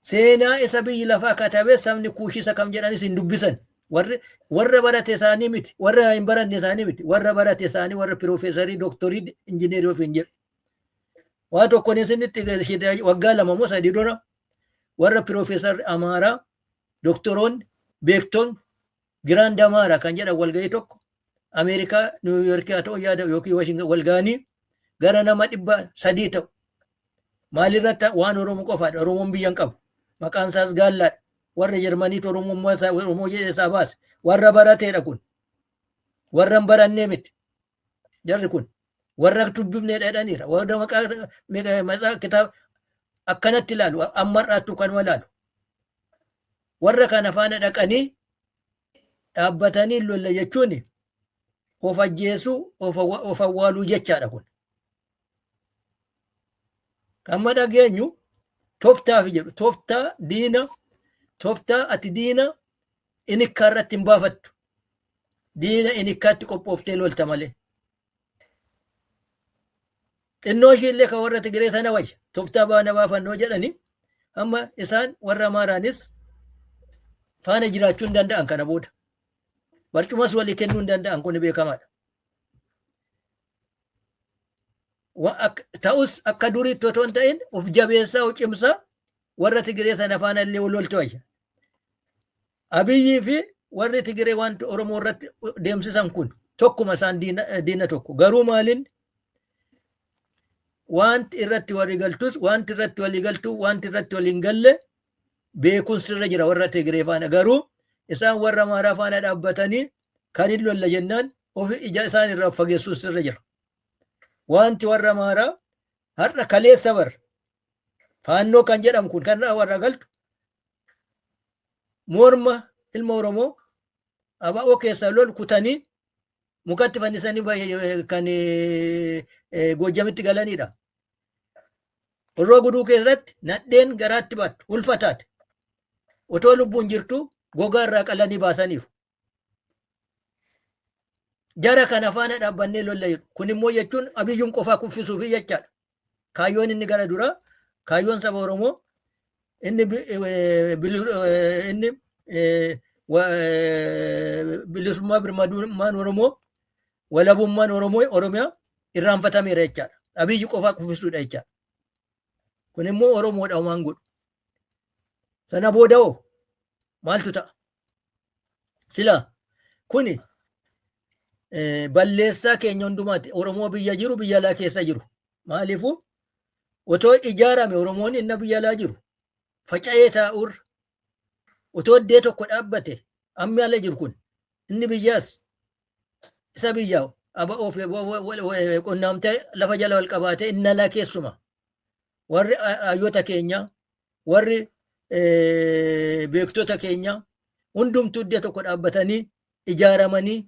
Seenaa isa biyyi lafaa katabee sabni Kuushisa kam jedhanis hin dubbisan. Warri warra barate isaanii miti, warra hin baranne isaanii miti, warra barate isaanii, warra piroofeesarii, dooktorii, injineerii of hin jedhu. Waa tokkoon isinitti, waggaa 2 moo 3 dura warra piroofeesarri Amaaraa, doktoroonni, beektoonni Grand Amaaraa kan jedhan walgahii tokko Ameerikaa Niwuyoorkii haa ta'u yaada yookiin Washington walgahanii gara nama 300 ta'u. Maalirratti? Waan Oromoo qofaadha. Oromoon biyya hin qabu. Maqaan isaas Gaallaadha. Warra Jarmaniitu Oromummaa isaa Oromoo jedhee isaa baase. Warra barateedha kun. Warra hin barannee miti. Jarri kun warra dubbifneedha jedhaniira. Warra maqaa kitaaba Akkanatti ilaalu amma har'aattuu kanuma ilaalu. Warra kana faana dhaqanii dhaabbatanii lolla jechuun of ajjeesuu of awwaaluu jechaadha kun. Amma dhageenyu tooftaaf jedhu tooftaa diina tooftaa ati diina inikkaa irratti hin baafattu. Diina inikkaatti qophooftee lolta malee. Xinnoo ishii illee kan warra Tigiree sana wayya tooftaa baana baafannoo jedhani amma isaan warra Amaaraanis faana jiraachuu hin danda'an kana booda. Barcumas walii kennuu hin danda'an kun beekamaadha. Ta'us akka duriitti otoo hin ta'in of jabeessaa of cimsaa warra Tigiree sana faana illee wal loltu wayya. Abiyyii fi warri Tigiree wanti Oromoo irratti deemsisan kun tokkuma isaan diina tokko. Garuu maaliin wanti irratti walii galtus wanti irratti walii galtu wanti irratti walii hin galle beekuun sirra jira warra Tigiree faana. Garuu isaan warra Amaaraa faana dhaabbatanii kan hin lolla jennaan ofi ija isaan irraa fageessuun sirra jira. Wanti warra Amaaraa har'a kaleessa bar faannoo kan jedhamu kun kan warra galtu morma ilma Oromoo ABO keessaa lol kutanii mukatti fannisanii kan Goojjamitti galanidha. Horroo Guduu keessatti nadheen garaatti baattu ulfataate. Otoo lubbuun jirtu gogaa irraa qalanii baasaniiru. Jara kana faana dhaabbannee lolla jedhu. Kun immoo jechuun Abiyyuun qofaa kuffisuufi jechaadha. Kaayyoon inni gara duraa kaayyoon saba Oromoo inni inni bilisummaa birmadummaan Oromoo walabummaan Oromoo Oromiyaa irraanfatameera jechaadha. Abiyyi qofaa kuffisuudha jechaadha. Kun immoo Oromoodha waan godhu. Sana booda hoo maaltu ta'a? Sila kuni balleessaa keenya hundumaati. Oromoo biyya jiru biyya alaa keessa jiru. Maaliifuu otoo ijaarame Oromoon inni biyya alaa jiru faca'ee taa'urra otoo iddee tokko dhaabbate ammi ala jiru kun inni biyyaas isa biyyaa ABO fi qonnaamtee lafa jala wal qabaatee inni alaa keessuma warri hayyoota keenya warri beektota keenya hundumtuu iddoo tokko dhaabbatanii ijaaramanii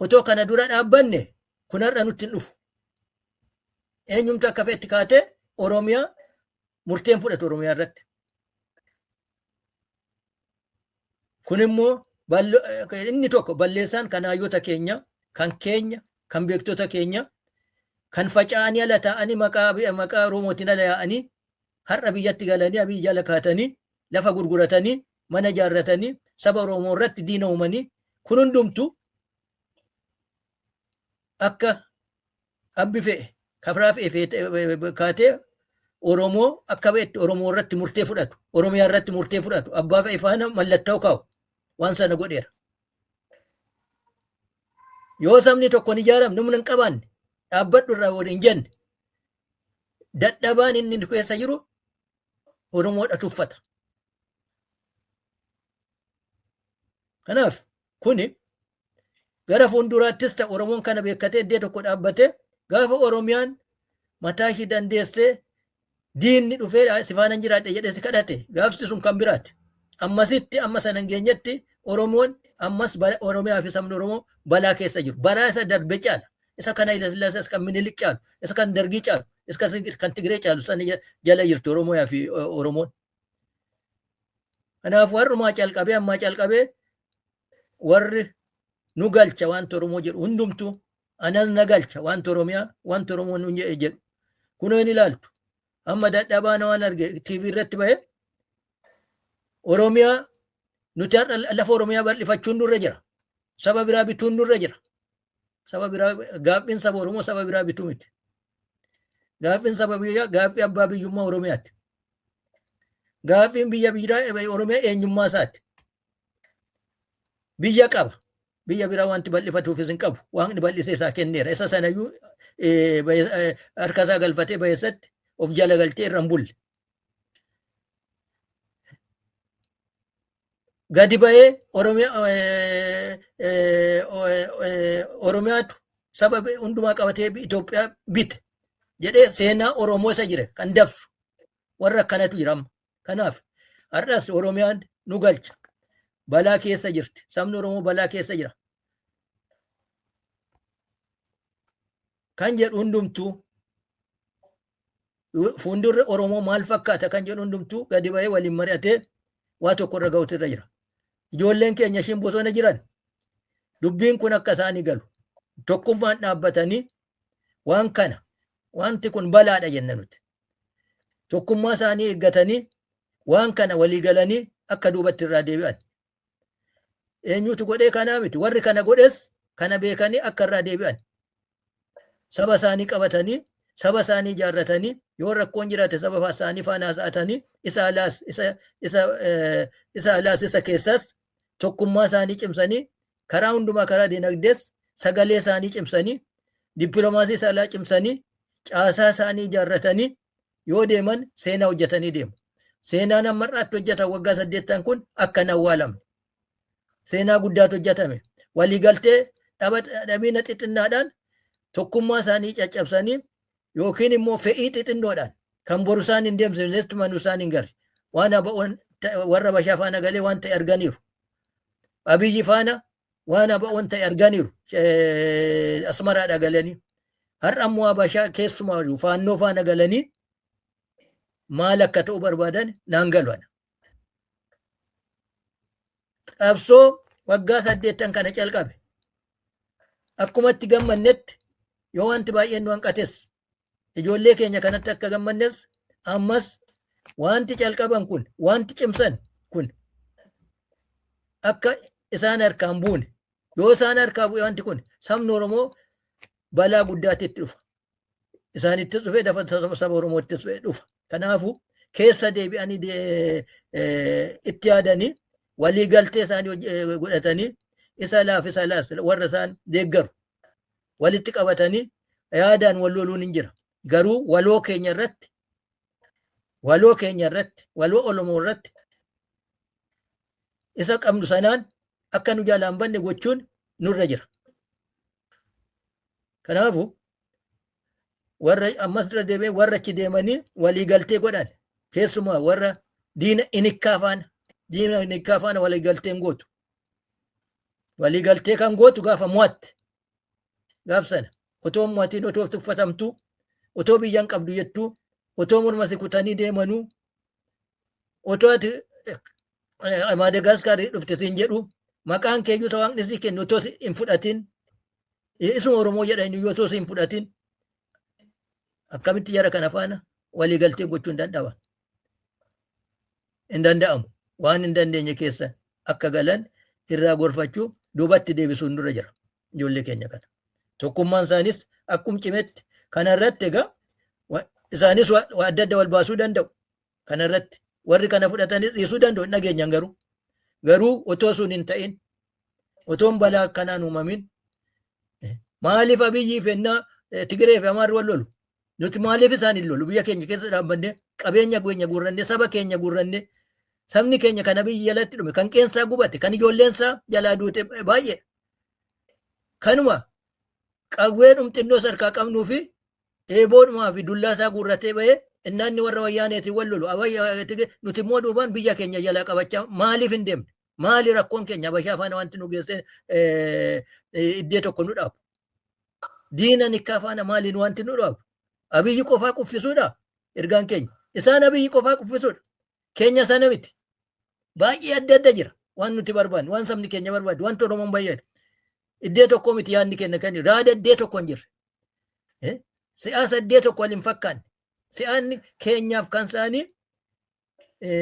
otoo kana dura dhaabbanne kun har'a nutti hin dhufu. Eenyumtu akka fe'etti kaatee Oromiyaa murteen fudhatu Oromiyaa irratti. Kun immoo inni tokko balleessaan kan hayyoota keenya, kan keenya, kan beektota keenya, kan faca'anii ala taa'anii maqaa Oromootiin ala yaa'anii har'a biyyatti galanii Abiy jala kaatanii lafa gurguratanii mana ijaarratanii saba Oromoo irratti diina uumanii kun hundumtu akka abbi fe'e kafiraa fe'e kaatee Oromoo akka fe'etti Oromoo irratti murtee fudhatu Oromiyaa irratti murtee fudhatu abbaa fe'e faana mallattoo kaa'u waan sana godheera. Yoo sabni tokko hin ijaaramne humna hin qabaanne dhaabbadhu irraa waliin hin jenne dadhabaan inni keessa jiru Oromoodha tuffata. Kanaaf kuni gara fuulduraattis ta'u Oromoon kana beekkatee iddoo tokko dhaabbatee gaafa Oromiyaan mataa ishii dandeessee diinni dhufee si faana jiraadhe jedhee si kadhate gaafsi sun kan biraati. Ammasitti amma sana hin geenyetti Oromoon ammas Oromiyaa fi sabni Oromoo balaa keessa jiru. Balaa isa darbe caala. Isa kan Haayila Sillaasee, isa kan Minilik caalu, isa kan Dargii caalu, isa kan Tigree caalu sana jala jirti Oromiyaa fi Oromoon. Kanaafuu har'umaa calqabee ammaa calqabee warri nu galcha wanta Oromoo jedhu hundumtuu anas na galcha wanta Oromiyaa wanta Oromoo nu jedhu kunoo hin ilaaltu. Amma dadhabaan waan arge TV irratti bahe Oromiyaa nuti har'a lafa Oromiyaa bal'ifachuun nurra jira. Saba biraa bituun nurra jira. Saba biraa gaaffiin saba Oromoo saba biraa bituu miti. Gaaffiin saba biyyaa gaaffii abbaa biyyummaa Oromiyaati. Gaaffiin biyya biraa Oromiyaa eenyummaa isaati. Biyya qaba. Biyya biraa wanti bal'ifatuufis hin qabu. Waaqni bal'isee isaa kenneera. Isa sanayyuu harka isaa galfatee bayeessatti of jala galtee irra hin bulle. Gadi bahee Oromiyaatu saba hundumaa qabatee Itoophiyaa bite. Jedhee seenaa Oromoo isa jire kan dabsu warra akkanatu jira amma. Kanaaf har'as Oromiyaan nu galcha. Balaa keessa jirti. Sabni Oromoo balaa keessa jira. Kan jedhu hundumtuu fuuldurri Oromoo maal fakkaata kan jedhu hundumtuu gadi ba'ee waliin mari'atee waa tokko irra ga'utu irra jira. Ijoolleen keenya ishiin bosona jiran dubbiin kun akka isaanii galu tokkummaan dhaabbatanii waan kana wanti kun balaadha jenna nuti. Tokkummaa isaanii eeggatanii waan kana walii galanii akka duubatti irraa deebi'an. Eenyutu godhee kanaa miti warri kana godhes kana beekanii akka irraa deebi'an. Saba isaanii qabatanii saba isaanii ijaarratanii yoo rakkoon jiraate saba isaanii faana haasa'atanii isa alaas isa isa isa alaas isa keessas tokkummaa isaanii cimsanii karaa hundumaa karaa dinagdees sagalee isaanii cimsanii dippiloomaasii isaa cimsanii caasaa isaanii ijaarratanii yoo deeman seenaa hojjetanii deemu. Seenaan amma har'aatti hojjetan waggaa 8 kun akka hin awwaalamne. Seenaa guddaatu hojjetame. Waliigaltee dhabiina xixinnaadhaan tokkummaa isaanii caccabsanii yookiin immoo fe'ii xixinnoodhaan kan boru isaan hin deemsifne tumanuu isaan hin garre. Waan warra Habashaa faana galee waan ta'e arganiiru. Abiyyi faana waan aba'oon ta'e arganiiru. Asmaraadha galanii. Har'a immoo Habashaa keessumaa faannoo faana galanii maal akka ta'u barbaadan naan galu ana. Qabsoo waggaa 8 kana calqabe. Akkumatti gammannetti yoo wanti baay'een nu hanqates ijoollee keenya kanatti akka gammannes ammas wanti calqaban kun wanti cimsan kun akka isaan harkaan buune yoo isaan harkaa bu'e wanti kun sabni Oromoo balaa guddaatti itti dhufa. Isaanittis dhufee dafa saba Oromoottis dhufa. Kanaafuu keessa deebi'anii itti yaadanii walii galtee isaanii godhatanii isa laaf isa laas warra isaan deeggaru walitti qabatanii yaadaan wal loluun hin jira. Garuu waloo keenya irratti waloo keenya irratti waloo Oromoo irratti isa qabnu sanaan akka nu jalaan banne gochuun nurra jira. Kanaafuu warra ammas dura deebi'ee warra achi deemanii walii galtee godhan keessumaa warra diina inikkaa faana diina inikkaa faana walii galteen gootu. Walii galtee kan gootu gaafa mo'atte gaaf sana otoo mo'atiin otoo tuffatamtu otoo biyyan qabdu jettuu otoo morma si kutanii deemanuu otoo ati Maadagaaskaarii dhufte siin jedhu maqaan keeyyuu isa waaqni sii kennu otoo hin fudhatin isuma Oromoo jedhan iyyuu otoo hin fudhatin akkamitti jara kana faana walii galtee gochuu hin danda'ama. Hin danda'amu. Waan hin dandeenye keessa akka galan irraa gorfachuu duubatti deebisuun dura jira ijoollee keenya kana. Tokkummaan isaanis akkum cimetti kanarratti egaa isaanis waa adda adda wal baasuu danda'u. Kanarratti warri kana fudhatanis dhiisuu danda'u hin dhageenyan garuu. Garuu otoo sun hin ta'in otoon balaa akkanaan uumamin maaliif Abiyyii fi ennaa Tigiree fi Amaarri wal lolu? Nuti maaliif isaan hin lolu? Biyya keenya keessa dhaabbannee qabeenya keenya guurrannee saba keenya guurrannee sabni keenya kan Abiyyi jalatti dhume kan qeensaa gubate kan ijoolleensaa jalaa duute baay'ee. Kanuma qawweedhum xinnoo harkaa qabnuu fi eeboodhumaa fi dullaa isaa guurratee bahee innaanni warra wayyaaneetiin wal lolu nuti immoo duubaan biyya keenya jalaa qabachaa maaliif hin deemne? Maali rakkoon keenya Habashaa faana wanti nu geessee iddee tokko nu dhaabu? Diina nikkaa faana maaliin wanti nu dhaabu? Abiyyi qofaa kuffisuudha ergaan keenya. Isaan Abiyyi qofaa kuffisuudha. Keenya sana miti. Baay'ee adda adda jira. Waan nuti barbaannu, waan sabni keenya barbaadu, wanti Oromoon barbaadu. Iddee tokko miti yaadni keenya kan jiru. Raada iddee tokko hin jirre. Siyaasa iddee tokko wal hin fakkaanne. Siyaasni keenyaaf kan isaanii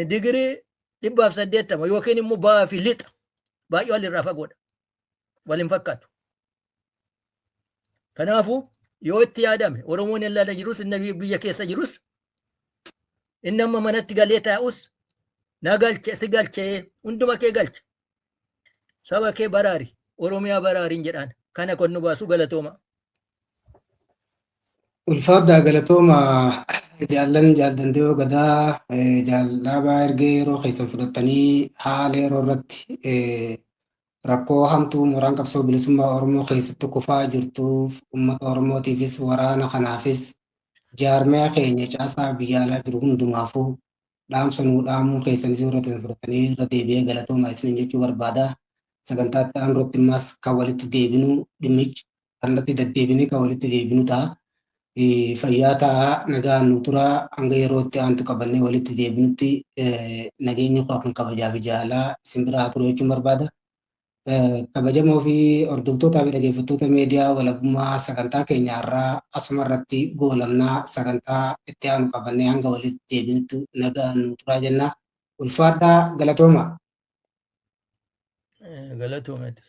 digirii 180 yookiin immoo ba'aa fi lixa baay'ee walirraa fagoodha. Wal hin fakkaatu. Kanaafuu yoo itti yaadame Oromoon inni ala jirus inni biyya keessa jirus inni amma manatti galee taa'us na galche si galchee hunduma kee galcha. Saba kee baraari Oromiyaa baraariin jedhaan kana kan nu baasu galatooma. Ulfaadhaa galatooma jaallan jaaldandee gadaa jaallaabaa ergee yeroo keessan fudhattanii haala yeroo irratti rakkoo hamtuu mooraan qabsoo bilisummaa Oromoo keessatti kufaa jirtuuf uummata Oromootiifis waraana kanaafis Jaarmiyaa keenya caasaa biyya alaa jiru hundumaafuu dhaamsa nuu dhaamuu keessanis irratti fudhatanii irra deebi'ee galatoomaa isiniin jechuu barbaada. Sagantaa itti aanu irratti ammas kan walitti deebinu dhimmicha kanarratti deddeebinee kan walitti deebinu ta'a. Fayyaa ta'a, nagaan nu tura, hanga yeroo itti aantu qabannee walitti deebinutti nageenyi koo kan kabajaa fi jaalaa isin biraa haa turu jechuun barbaada. Kabajamoo fi hordoftootaa fi dhaggeeffattoota miidiyaa walabummaa sagantaa keenya har'aa asuma irratti goolabnaa sagantaa itti aanu qabannee hanga walitti deebinutti nagaan nu turaa jenna. Ulfaadhaa galatooma. Galatoomeetis.